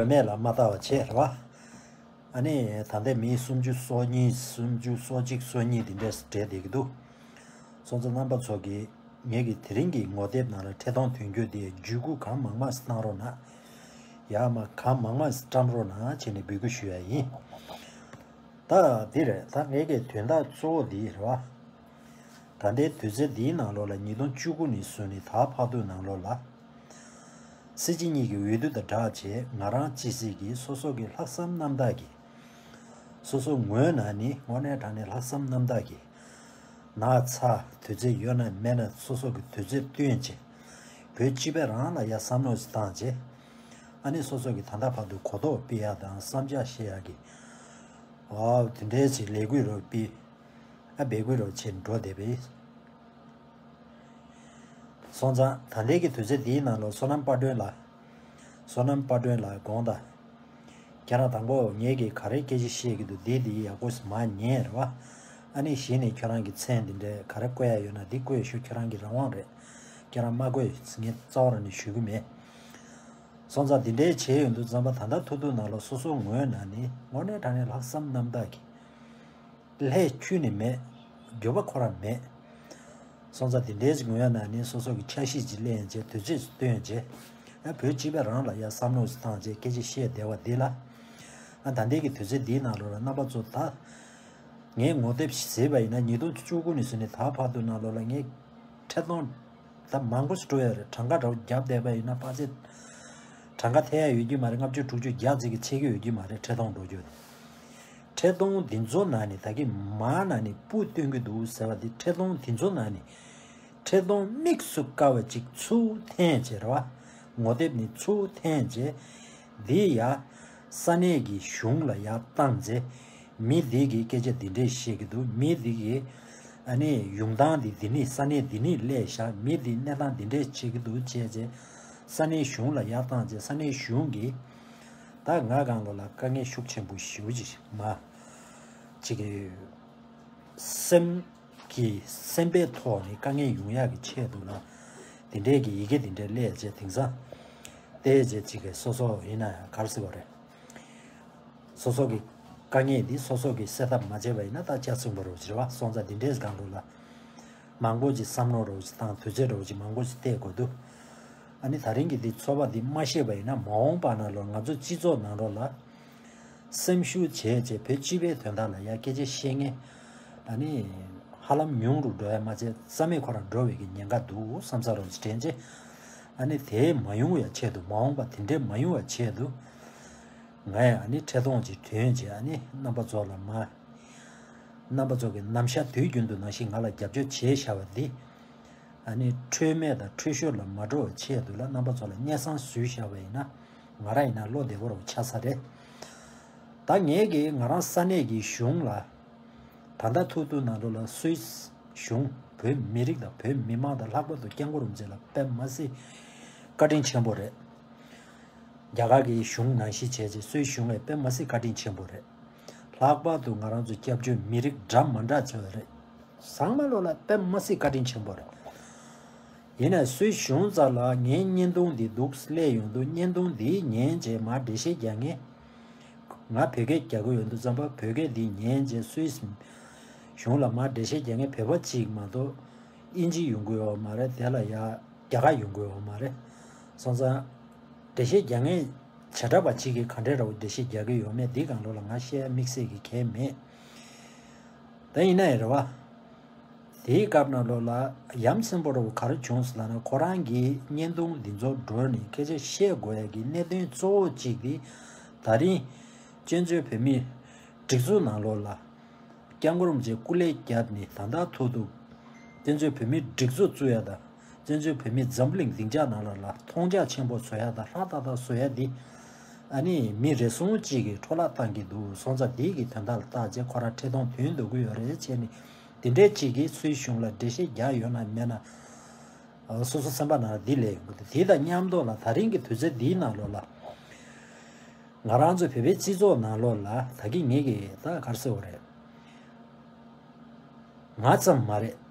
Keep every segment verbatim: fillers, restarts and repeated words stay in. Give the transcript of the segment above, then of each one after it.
མེད་ལ་མ་ལྟ་བ་བྱས་རེད་བ། ཨ་ནི་ད་ལྟའི་མི་སུམ་ཅུ་སོ་གཉིས་སུམ་ཅུ་སོ་གཅིག་སོ་གཉིས་འདི་འདྲས་འབྲེལ་བསྡད་ཀྱི་འདུག་སོང་ཙང་རྣམ་པ་ཚོ་གིས་ངེད་ཀྱི་དེ་རིང་གི་ངོ་དེབ་ནང་ལ་འཕྲལ་གཏོང་དོན་འཁྱོལ་དེ་བརྒྱུད་སྐུལ་གང་མང་མང་གནང་རོགས་གནང་། ཡག་མ་གང་མང་མང་བཀྲམ་རོགས་གནང་བྱས་ནས་འབོད་སྐུལ་ཞུ་ཡ་ཡིན། ད་འདི་རེད། ད་ངེད་ཀྱི་དོན་དག་གཙོ་བོ་འདི་རེད་བ། ད་ལྟའི་དུས་ཚོད་འདིའི་ནང་ལོགས་ལ་ཉིས་སྟོང་བཅུ་དགུ་ནས་བཟུང་ནས་ད་བར་དུ་ནང་ལོགས་ལ། སྲིད་སྤྱི་གཉིས་ཀྱི་འོས་བསྡུ་དང་སྦྲགས་བྱས་ང་རང་སྤྱི་སྲིད་ཀྱི་སོ་སོ་གི་ལྷག་བསམ་རྣམ་དག་གིས། སོ་སོ་ངོས་ནས་ནི་དངོས་གནས་དྲང་གནས་ལྷག་བསམ་རྣམ་དག་གིས། ན་ཚ་དུས་ཚོད་ཡོད་ན་མེད་ན་སོ་སོ་གི་དུས་ཚོད་བཏོན་བྱས། བོད་སྤྱི་པའི་རང་ལ་ཡ་བསམ་བློ་ཞིག་བཏང་བྱས། ཨ་ནི་སོ་སོ་གི་ད་ལྟ་བར་དུ་གོ་རྟོགས་སྤེལ་ཡ་དང་བསམ་འཆར་བཤད་ཡ་གི། ཨ་དེ་འདྲའི་ཅིག་ལས་འགུལ་རོགས་སྤེལ། ཨ་འབོད་སྐུལ་རོགས་བྱེད་འགྲོ་བསྡད་པས། སོང་ཙང་ད་ལྟའི་གི་དུས་ཚོད་འདིའི་ནང་ལ་བསོད་ནམས་དཔལ་སྒྲོན་ལགས། བསོད་ནམས་དཔལ་སྒྲོན་ལགས་དགོངས་དག་ཁྱེད་རང་དང་པོ་ངེད་ཀྱིས་ག་རེ་སྐད་ཆ་བཤད་ཀྱི་འདུག་འདི་འདི་ཡག་པོ་མ་ཉན་རེད་བ། ཨ་ནི་གཞི་ནས་ཁྱོད་རང་གི་མཚན་འདི་འདྲའི་ག་རེ་བཀོད་ཡ་ཡོད་ན་འདི་བཀོད་ཤོག་ཁྱོད་རང་གི་རང་དབང་རེད། ཁྱེད་རང་མ་བཀོད་ངས་རྩ་བ་རང་ནས་ཞུ་གི་མེད། སོང་ཙང་འདི་འདྲའི་བྱས་ཡོང་དུས་ཙམ་པ་ད་ལྟ་ཐུག་ཐུག་ནང་ལ་སོ་སོ་ངོས་ནས་ནི་དངོས་གནས་དྲང་གནས་ལྷག་བསམ་རྣམ་དག་གིས། ལྷད་ཁྱོན་ནས་མེད། འགྱོད་པ་ཁོ་རང་མེད། སོང་ཙང་དེ་འདྲའི་ཅིག་ངོས་ནས་ནི་སོ་སོ་གི་འཆར་གཞི་ཅིག་ལེན་བྱས་དུས་ཚོད་ཅིག་བཏོན་བྱས། ཡང་བོད་སྤྱི་པའི་རང་ལ་ཡང་བསམ་བློ་ཞིག་བཏང་བྱས་སྐད་ཆ་བཤད་བསྡད་པ་འདི་ལ། ཨ་ད་ལྟའི་གི་དུས་ཚོད་འདིའི་ནང་ལོགས་ལ་རྣམ་པ་ཚོ་ད། ངས་ངོ་དེབ་ཞིག་བཟོས་པ་ཡིན་ན་ཉིས་སྟོང་བཅུ་དགུ་ནས་བཟུང་ནས་ད་བར་དུ་ནང་ལོགས་ལ་ངས་འཕྲལ་གཏོང་ད་མང་པོ་ཞིག་འགྲོ་ཡ་རེད། གྲངས་ཀ་འདྲ་བོ་བརྒྱབ་བསྡད་པ་ཡིན་ན་ཕལ་ཆེར་གྲངས་ཀ་ཐེབས་ཡ་ཡོད་ཀྱི་མ་རེད། ལྔ་བཅུ་དྲུག་ཅུ་བརྒྱ་ཙམ་གྱི་ཆེ་གི་ཡོད་ཀྱི་མ་རེད་འཕྲལ་གཏོང་འགྲོ་རྒྱུ་དེ། འཕྲལ་གཏོང་འདི་ཚོ་ནང་ནས་ད་གིན་མང་ནང་ནས་སྤུ་བཏོན་གྱི་འདུག་ཟེར་བ་འདི་འཕྲལ་གཏོང་འདི་ཚོ་ནང་ནས་འཕྲལ་གཏོང་དམིགས་སུ་བཀར་བ་ཅིག་ཚུར་འཐེན་བྱས་རེད་བ། ངོ་དེབ་ནས་ཚུར་འཐེན་བྱས་འདི་ཡ་ས་གནས་ཀྱི་གཞུང་ལ་ཡར་བཏང་བྱས་མི་འདི་གིས་སྐད་ཆ་འདི་འདྲས་བཤད་ཀྱི་འདུག་མི་འདི་གིས་ཨ་ནི་ཡོང་སྟངས་འདི་འདི་ནས་ས་གནས་འདི་ནས་སླེབས་ཤག་མི་འདི་གནས་སྟངས་འདི་འདྲས་བྱེད་ཀྱི་འདུག་བྱས་བྱས་ས་གནས་གཞུང་ལ་ཡར་བཏང་བྱས་ས་གནས་གཞུང་གིས། ད་ང་གང་ལོ་ལ་དཀའ་ངལ་ཤུགས་ཆེན་པོ་ཞེ་པོ་ཅིག་མ། ཅིག་གི་སེམས་ཀྱི་སེམས་པའི་ཐོག་ནས་དཀའ་ངལ་ཡོང་ཡག་གི་ཆེད་དུ་ལ་དེ་འདྲས་ཀྱི་ཡི་གེ་དེ་འདྲས་སླེབས་རྗེས་དེང་སང་བལྟས་རྗེས་ཅིག་གི་སོ་སོ་ཡིན་ན་ཡང་ག་རེ་ཟེར་བ་རེད། སོ་སོ་གི་དཀའ་ངལ་འདི་སོ་སོ་གི་སེལ་ཐབས་མ་བྱས་པ་ཡིན་ན་ད་ལྕགས་ཚིང་པ་རོ་ཅིག་རེད་བ། སོང་ཙང་དེ་འདྲས་གང་ལོ་ལ། མང་པོ་ཅིག་བསམ་བློ་རོགས་ཅིག་བཏང་དུས་ཚོད་རོགས་ཅིག་མང་པོ་ཅིག་བལྟས་དགོས་འདུག་ཨ་ནི་ད་རིང་གི་འདི་ཚོགས་པ་འདི་མ་ཤེས་པ་ཡིན་ན་མ་འོངས་པ་ནང་ལོགས་ང་ཚོ་སྤྱི་ཚོགས་ནང་ལོགས་ལ་སེམས་ཤུགས་བྱས་བྱས་བོད་སྤྱི་པའི་དོན་དག་ལ་ཡ་སྐད་ཆ་བཤད་མཁན་ཨ་ནི་ཧ་ལམ་ཉུང་རུ་འགྲོ་ཡ་མ་ཚད་རྩ་མེད་ཁོ་རང་འགྲོ་བའི་གི་ཉེན་ཁ་འདུག་བསམ་ས་རོགས་ཅིག་དྲན་བྱས་ཨ་ནི་དེ་མ་ཡོང་བའི་ཆེད་དུ་མ་འོངས་པ་དེ་འདྲས་མ་ཡོང་བའི་ཆེད་དུ། ང་ཡང་ཨ་ནི་འཕྲལ་གཏོང་ཅིག་ཐོན་རྗེས་ཨ་ནི་རྣམ་པ་ཚོ་ལ་མ། རྣམ་པ་ཚོ་གི་ནམ་ཞག་དུས་རྒྱུན་དུ་ནང་བཞིན་ང་ལ་རྒྱབ་སྐྱོར་བྱས་བཞག་པ་འདི། ཨ་ནི་འཁྲུལ་མེད་དང་འཁྲུལ་ཤོར་ལ་མ་འགྲོ་བའི་ཆེད་དུ་ལ་རྣམ་པ་ཚོ་ལ་སྙན་སེང་ཞུས་བཞག་པ་ཡིན་ན་ང་རང་ཡིན་ན་བློ་བདེ་པོ་རུ་ཆགས་ས་རེད། ད་ངས་གི་ང་རང་ས་གནས་ཀྱི་གཞུང་ལ། ད་ལྟ་ཐུག་ཐུག་ནང་ལོགས་ལ་སུད་སི་གཞུང་བོད་མི་རིགས་དང་བོད་མི་མང་དང་ལྷག་པར་དུ་སྐྱབས་མགོན་རིན་པོ་ཆེ་ལ་དཔེ་མ་སྲིད་བཀའ་དྲིན་ཆེན་པོ་རེད། རྒྱ་གར་གྱི་གཞུང་ནང་བཞིན་བྱས་རྗེས་སུད་སི་གཞུང་ལ་དཔེ་མ་སྲིད་བཀའ་དྲིན་ཆེན་པོ་རེད། ལྷག་པར་དུ་ང་རང་ཚོ་སྐྱབས་བཅོལ་མི་རིགས་འདྲ་མ་འདྲ་བྱས་པ་རེད། ཚང་མ་ལོ་ལ་དཔེ་མ་སྲིད་བཀའ་དྲིན་ཆེན་པོ་རེད། ཡིན་ནའི་སུད་སི་གཞུང་རྩ་ལ་ངའི་བརྙན་ཐུང་འདི་འདུག་སླེབས་ཡོང་དུས་བརྙན་ཐུང་འདི་ཉན་རྗེས་མར་འགྲེལ་བཤད་རྒྱག་མཁན། ང་བོད་སྐད་རྒྱག་གི་ཡོད་འདུག་བསམ་པ་བོད་སྐད་འདི་ཉན་རྗེས་སུད་སི་གཞུང་ལ་མར་འགྲེལ་བཤད་རྒྱག་མཁན་བོད་པ་གཅིག་མ་གཏོགས་ཨིན་ཇི་ཡོང་གི་ཡོད་མ་རེད། དེ་ལ་ཡ་རྒྱ་གར་ཡོང་གི་ཡོད་མ་རེད། སོང་ཙང་འགྲེལ་བཤད་རྒྱག་མཁན་བྱེ་བྲག་པ་གཅིག་གིས་ག་འདྲས་འདྲ་བོ་འགྲེལ་བཤད་རྒྱག་གི་ཡོད་མེད་འདི་སྒང་ལོགས་ལ་ང་བཤད་ཡ་དམིགས་བསལ་གྱི་གལ་མེད། ད་ཡིན་ན་ཡང་རེད་བ། དེའི་སྐབས་ནང་ལོགས་ལ་ཡ་མཚན་པོ་འདྲ་བོ་ག་རེ་བྱུང་སོང་ལབ་ན་ཁོ་རང་གིས་བརྙན་ཐུང་འདི་ཚོ་འགྲོ་ནས་སྐད་ཆ་བཤད་དགོས་ཡ་གི་གནད་དོན་གཙོ་བོ་གཅིག་དེ་ད་རིང་བཙན་བྱོལ་བོད་མིའི་སྒྲིག་འཛུགས་ནང་ལོགས་ལ་སྐྱབས་མགོན་རིན་པོ་ཆེ་སྐུ་ལས་བརྒྱབ་ནས་ད་ལྟ་ཐུག་ཐུག་བཙན་བྱོལ་བོད་མིའི་སྒྲིག་འཛུགས་བཙུགས་ཡ་དང་བཙན་བྱོལ་བོད་མིའི་འཛམ་གླིང་སྡིངས་ཆ་ནང་ལོགས་ལ་མཐོང་རྒྱ་ཆེན་པོ་བཟོ་ཡ་དང་ལྷ་ཏག་ཏག་བཟོ་ཡ་དེ་ཨ་ནི་མི་རེ་ཟུང་གཅིག་གིས་འཕྲོ་བརླག་བཏང་གི་འདུག་སོང་ཙང་དེའི་གི་དོན་དག་ལ་བརྟག་དཔྱད་ཁོ་རང་འཕྲལ་གཏོང་དོན་འདུག་གི་ཡོད་རེད་བྱས་ནས་དེ་འདྲའི་གཅིག་གིས་སུད་སི་གཞུང་ལ་འགྲེལ་བཤད་རྒྱག་ཡོད་ན་མེད་ན། སོ་སོ་སེམས་པ་ནང་ལ་འདི་ལས་ཡོང་གི་འདུག་དེ་དང་མཉམ་དུ་ལ་ད་རིང་གི་དུས་ཚོད་འདིའི་ནང་ལོགས་ལ། ང་རང་ཚོ་བོད་པའི་སྤྱི་ཚོགས་ནང་ལོགས་ལ་ད་གིན་ངེད་ཀྱིས་ད་ག་རེ་ཟེར་བ་རེད། ང་ཙམ་མ་རེད།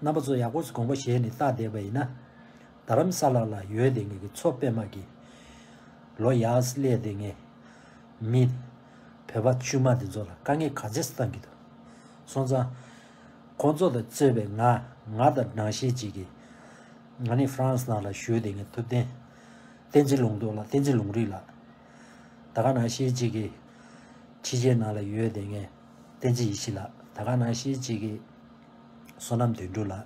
རྣམ་པ་ཚོ་ཡག་པོ་ཞིག་དགོངས་པ་བཞེས་ནས་བལྟ་བསྡད་པ་ཡིན་ན། རྡ་རམ་ས་ལ་ལ་ཡོད་དེ་ངེད་ཀྱི་མཚོ་པད་མ་གི། ལོ་ཡར་སླེབས་དེ་ངས་མི་བོད་པ་དཀྱུས་མ་དེ་ཚོ་ལ་དཀའ་ངལ་ག་ཚད་བཏང་གི་འདུག་སོང་ཙང་ཁོང་ཚོ་དང་རྩོད་པའི་ང་ང་དང་ནང་བཞིན་ཅིག་གིས། ང་ནི་ཧྥ་རན་སི་ནང་ལ་བཞུགས་དེ་ངས་ཐུབ་བསྟན། བསྟན་འཛིན་ལུང་རྟོགས་ལགས། བསྟན་འཛིན་ལུང་རིགས་ལགས། ད་ག་ནང་བཞིན་ཅིག་གིས་ཕྱི་རྒྱལ་ནང་ལ་ཡོད་དེ་ངས་བསྟན་འཛིན་ཡེ་ཤེས་ལགས། ད་ག་ནང་བཞིན་ཅིག་གིས་བསོད་ནམས་དོན་གྲུབ་ལགས།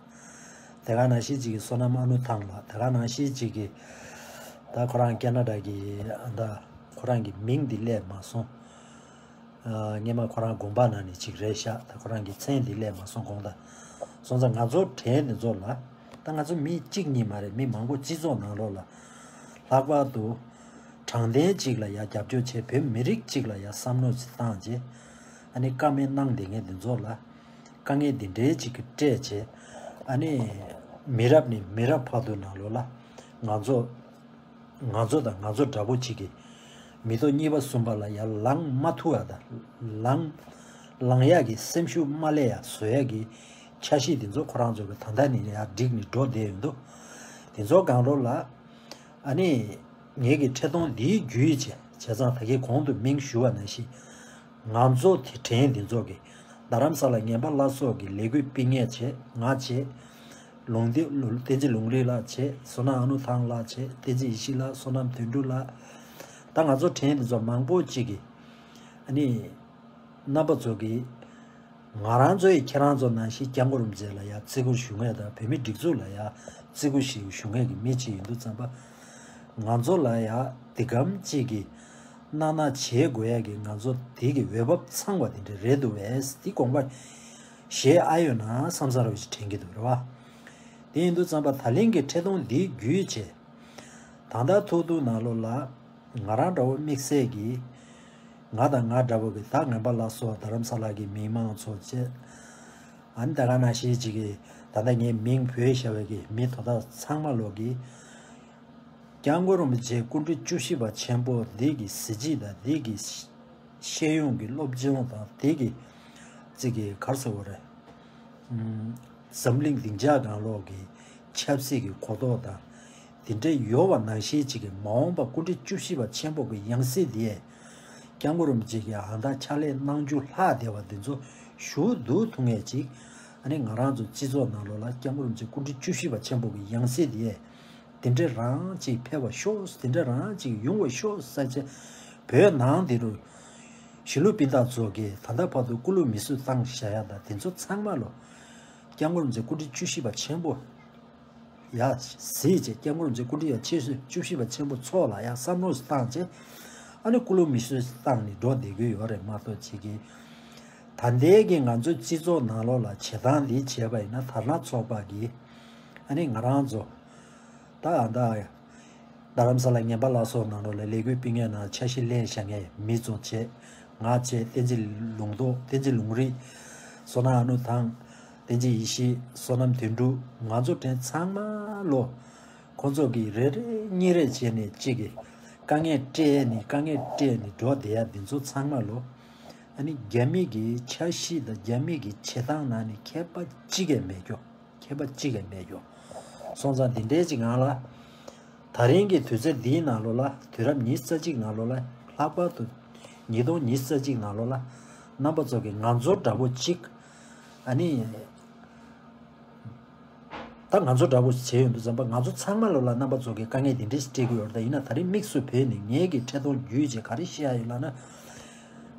ད་ག་ནང་བཞིན་ཅིག་གིས་བསོད་ནམས་ཨ་ནུ་ཐང་ལགས། ད་ག་ནང་བཞིན་ཅིག་གིས་ད་ཁོ་རང་ཁེ་ན་ཌ་གི་ཨ་ད་ཁོ་རང་གི་མིང་འདི་སླེབས་མ་སོང་། སྔས་མ་ཁོ་རང་དགོངས་པ་ནང་ནས་ཅིག་རེད་ཤག་ད་ཁོ་རང་གི་མཚན་འདི་སླེབས་མ་སོང་དགོངས་དག་སོང་ཙང་ང་ཚོ་གྲས་འདི་ཚོ་ལ་ད་ང་ཚོ་མི་གཅིག་གཉིས་མ་རེད། མི་མང་པོ་སྤྱི་ཚོགས་ནང་ལོགས་ལ་ལྷག་པར་དུ་དྲང་བདེན་གཅིག་ལ་ཡ་རྒྱབ་སྐྱོར་བྱས། བོད་མི་རིགས་གཅིག་ལ་ཡ་བསམ་བློ་ཅིག་བཏང་རྗེས་ཨ་ནི་བཀའ་མོལ་གནང་བསྡད་མཁན་འདི་ཚོ་ལ་དཀའ་ངལ་འདི་འདྲའི་ཅིག་གི་སྤྲད་བྱས་ཨ་ནི་མི་རབས་ནས་མི་རབས་བར་དུ་ནང་ལོགས་ལ་ང་ཚོ། ང་ཚོ་དང་ང་ཚོ་འདྲ་པོ་གཅིག་གིས་མི་ཐོག་གཉིས་པ་གསུམ་པ་ལ་ཡར་ལངས་མ་ཐུབ་ཡ་དང་ལངས་ལངས་ཡག་གི་སེམས་ཤུགས་མ་སླེབས་ཡ་བཟོ་ཡག་གི་འཆར་གཞི་འདི་ཚོ་ཁོ་རང་ཚོ་གི་ད་ལྟ་ནས་ཡར་བསྒྲིགས་ནས་འགྲོ་བསྡད་ཡོད་འདུག་དེ་ཚོ་སྒང་ལོགས་ལ་ཨ་ནི་ངེད་ཀྱི་འཕྲིན་གཏོང་འདིའི་བརྒྱུད་བྱས་བྱས་ཙང་ད་གིན་གོང་དུ་མིང་ཞུ་བ་ནང་བཞིན། ང་ཚོ་དེ་དྲན་འདི་ཚོ་གི་རྡ་རམ་ས་ལ་ངན་པ་ལ་སོགས་ཀྱི་ལས་འགུལ་སྤེལ་མཁན་བྱས། ང་བྱས། ལུང་བསྟན་བསྟན་འཛིན་ལུང་རིགས་ལགས་བྱས། བསོད་ནམས་ཨ་ནུ་ཐང་ལགས་བྱས། བསྟན་འཛིན་ཡེ་ཤེས་ལགས། བསོད་ནམས་དོན་གྲུབ་ལགས། ད་ང་ཚོ་དྲན་འདི་ཚོ་མང་པོ་ཅིག་གིས་ཨ་ནི་རྣམ་པ་ཚོ་གིས་ང་རང་ཚོ་ཡི་ཁྱེད་རང་ཚོ་ནང་བཞིན་སྐྱབས་མགོན་རིན་པོ་ཆེ་ལ་ཡ་བརྩི་བཀུར་ཞུ་མཁན་དང་བོད་མི་སྒྲིག་འཛུགས་ལ་ཡ་བརྩི་བཀུར་ཞིག་ཞུ་མཁན་གྱི་མི་ཅིག་ཡིན་དུས་ཙམ་པ། ང་ཚོ་ལ་ཡ་འདི་གམ་ཅིག་གི་གནང་གནང་བྱེད་དགོས་ཡ་གི་ང་ཚོ་དེ་གི་འོས་བབ་ཚང་བ་དེ་འདྲ་རེད་འདུག་བས། དེ་དགོངས་པ་བཞེས་ཨ་ཡོད་ན་བསམ་ས་རུ་ཞིག་དྲན་གྱི་འདུག་རེད་བ། དེ་ཡིན་དུས་ཙམ་པ་ད་ལན་གྱི་འཕྲིན་གཏོང་འདི་བརྒྱུད་བྱས། ད་ལྟ་ཐུག་ཐུག་ནང་ལོགས་ལ་ང་རང་འདྲ་བོ་དམིགས་བསལ་གྱི་ང་དང་ང་འདྲ་བོ་གི་ད་ངན་པ་ལ་སོགས་རྡ་རམ་ས་ལ་གི་མི་མང་ཚོ་བྱས། ཨ་ནི་ད་ག་ནང་བཞིན་ཅིག་གི་ད་ལྟ་ངའི་མིང་བོས་བཞག་པའི་གི་མི་དོ་བདག་ཚང་མ་ལོག་གི་སྐྱབས་མགོན་རིན་པོ་ཆེ་སྐུ་ཕྲེང་བཅུ་བཞི་པ་ཆེན་པོ་འདི་གི་གཟི་བརྗིད་དང་འདི་གི་ཤེས་ཡོན་གྱི་སློབ་སྦྱོང་དང་འདི་གི་ཅིག་གི་ག་རེ་ཟེར་དགོས་རེད། ཨམ། འཛམ་གླིང་སྡིངས་ཆ་སྒང་ལོགས་ཀྱི་ཆབ་སྲིད་ཀྱི་གོ་རྟོགས་དང་དེ་འདྲ་ཡོད་པ་ནང་བཞིན་ཅིག་གི་མ་འོངས་པ་སྐུ་ཕྲེང་བཅུ་བཞི་པ་ཆེན་པོ་གི་ཡང་སྲིད་འདི་སྐྱབས་མགོན་རིན་པོ་ཆེ་གི་ཨ་མདའ་ཕྱག་ལས་གནང་རྒྱུ་ལྷག་བསྡད་པ་འདི་ཚོ་ཞུ་བསྡུ་ཐུབ་མཁན་ཅིག་ཨ་ནི་ང་རང་ཚོ་སྤྱི་ཚོགས་ནང་ལོགས་ལ་སྐྱབས་མགོན་རིན་པོ་ཆེ་སྐུ་ཕྲེང་བཅུ་བཞི་པ་ཆེན་པོ་གི་ཡང་སྲིད་འདི་དེ་འདྲ་རང་ཅིག་ཕེབས་པ་ཤོག་དེ་འདྲ་རང་ཅིག་ཡོང་བ་ཤོག་ཟེར་བྱས་བོད་ནང་འདི་རུ་གཞིས་ལུས་སྤུན་ཟླ་ཚོ་གིས་ད་ལྟ་བར་དུ་སྐུ་ལུས་མེ་གསོད་བཏང་བཞག་ཡ་དང་དེ་ཚོ་ཚང་མ་ལོ་སྐྱབས་མགོན་རིན་པོ་ཆེ་སྐུ་ཕྲེང་བཅུ་བཞི་པ་ཆེན་པོ་ཡ་གཟིགས་བྱས་སྐྱབས་མགོན་རིན་པོ་ཆེ་སྐུ་ཕྲེང་ཡ་ཆེ་ཤོས་བཅུ་བཞི་པ་ཆེན་པོ་ཚོ་ལ་ཡ་བསམ་བློ་བཏང་བྱས་ཨ་ནི་སྐུ་ལུས་མེ་གསོད་བཏང་ནས་འགྲོ་བསྡད་ཀྱི་ཡོད་རེད་མ་གཏོགས་ཅིག་གིས་ད་ལྟའི་གི་ང་ཚོའི་སྤྱི་ཚོགས་ནང་ལོགས་ལ་བྱེད་སྟངས་འདི་བྱས་པ་ཡིན་ན་དར་ནག་ཚོགས་པ་གིས་ཨ་ནི་ང་རང་ཚོ་ད་ད་རྡ་རམ་ས་ལ་ངན་པ་ལ་སོགས་ནང་ལོགས་ལ་ལས་འགུལ་སྤེལ་མཁན་ནང་འཆར་གཞི་ལེན་བཞག་མཁན་མི་ཚོ་བྱས་ང་བྱས་བསྟན་འཛིན་ལུང་རྟོགས་བསྟན་འཛིན་ལུང་རིགས་བསོད་ནམས་ཨ་ནུ་ཐང་བསྟན་འཛིན་ཡེ་ཤེས་བསོད་ནམས་དོན་གྲུབ་ང་ཚོ་དྲན་ཚང་མ་ལོ་ཁོང་ཚོ་གིས་རེ་རེ་གཉིས་རེ་བྱས་ནས་གཅིག་གིས་དཀའ་ངལ་སྤྲད་ནས་དཀའ་ངལ་སྤྲད་ནས་འགྲོ་བསྡད་ཡ་འདི་ཚོ་ཚང་མ་ལོ་ཨ་ནི་རྒྱ་མི་གི་འཆར་གཞི་དང་རྒྱ་མི་གི་བྱེད་སྟངས་ནང་ནས་ཁྱད་པར་གཅིག་ཀྱང་མེད་ཀྱོ། ཁྱད་པར་གཅིག་ཀྱང་མེད་ཀྱོ། སོང་ཙང་འདི་འདྲའི་ཅིག་ངང་ལ། ད་རིང་གི་དུས་ཚོད་འདིའི་ནང་ལོགས་ལ་དུས་རབས་ཉི་ཤུ་རྩ་གཅིག་ནང་ལོགས་ལ་ལྷག་པར་དུ་ཉིས་སྟོང་ཉི་ཤུ་རྩ་གཅིག་ནང་ལོགས་ལ་རྣམ་པ་ཚོ་གིས་ང་ཚོ་འདྲ་པོ་གཅིག་ཨ་ནི། ད་ང་ཚོ་འདྲ་པོ་བྱས་ཡོང་དུས་ཙམ་པ་ང་ཚོ་ཚང་མ་ལོ་ལ་རྣམ་པ་ཚོ་གིས་དཀའ་ངལ་འདི་འདྲས་ཞིག་སྤྲད་ཀྱི་ཡོད་རེད། ད་ཡིན་ན་ད་རིང་དམིགས་སུ་བོས་ནས་ངེད་ཀྱི་འཕྲིན་གཏོང་བརྒྱུད་བྱས་ག་རེ་བཤད་ཡ་ཡོད་ལབ་ན།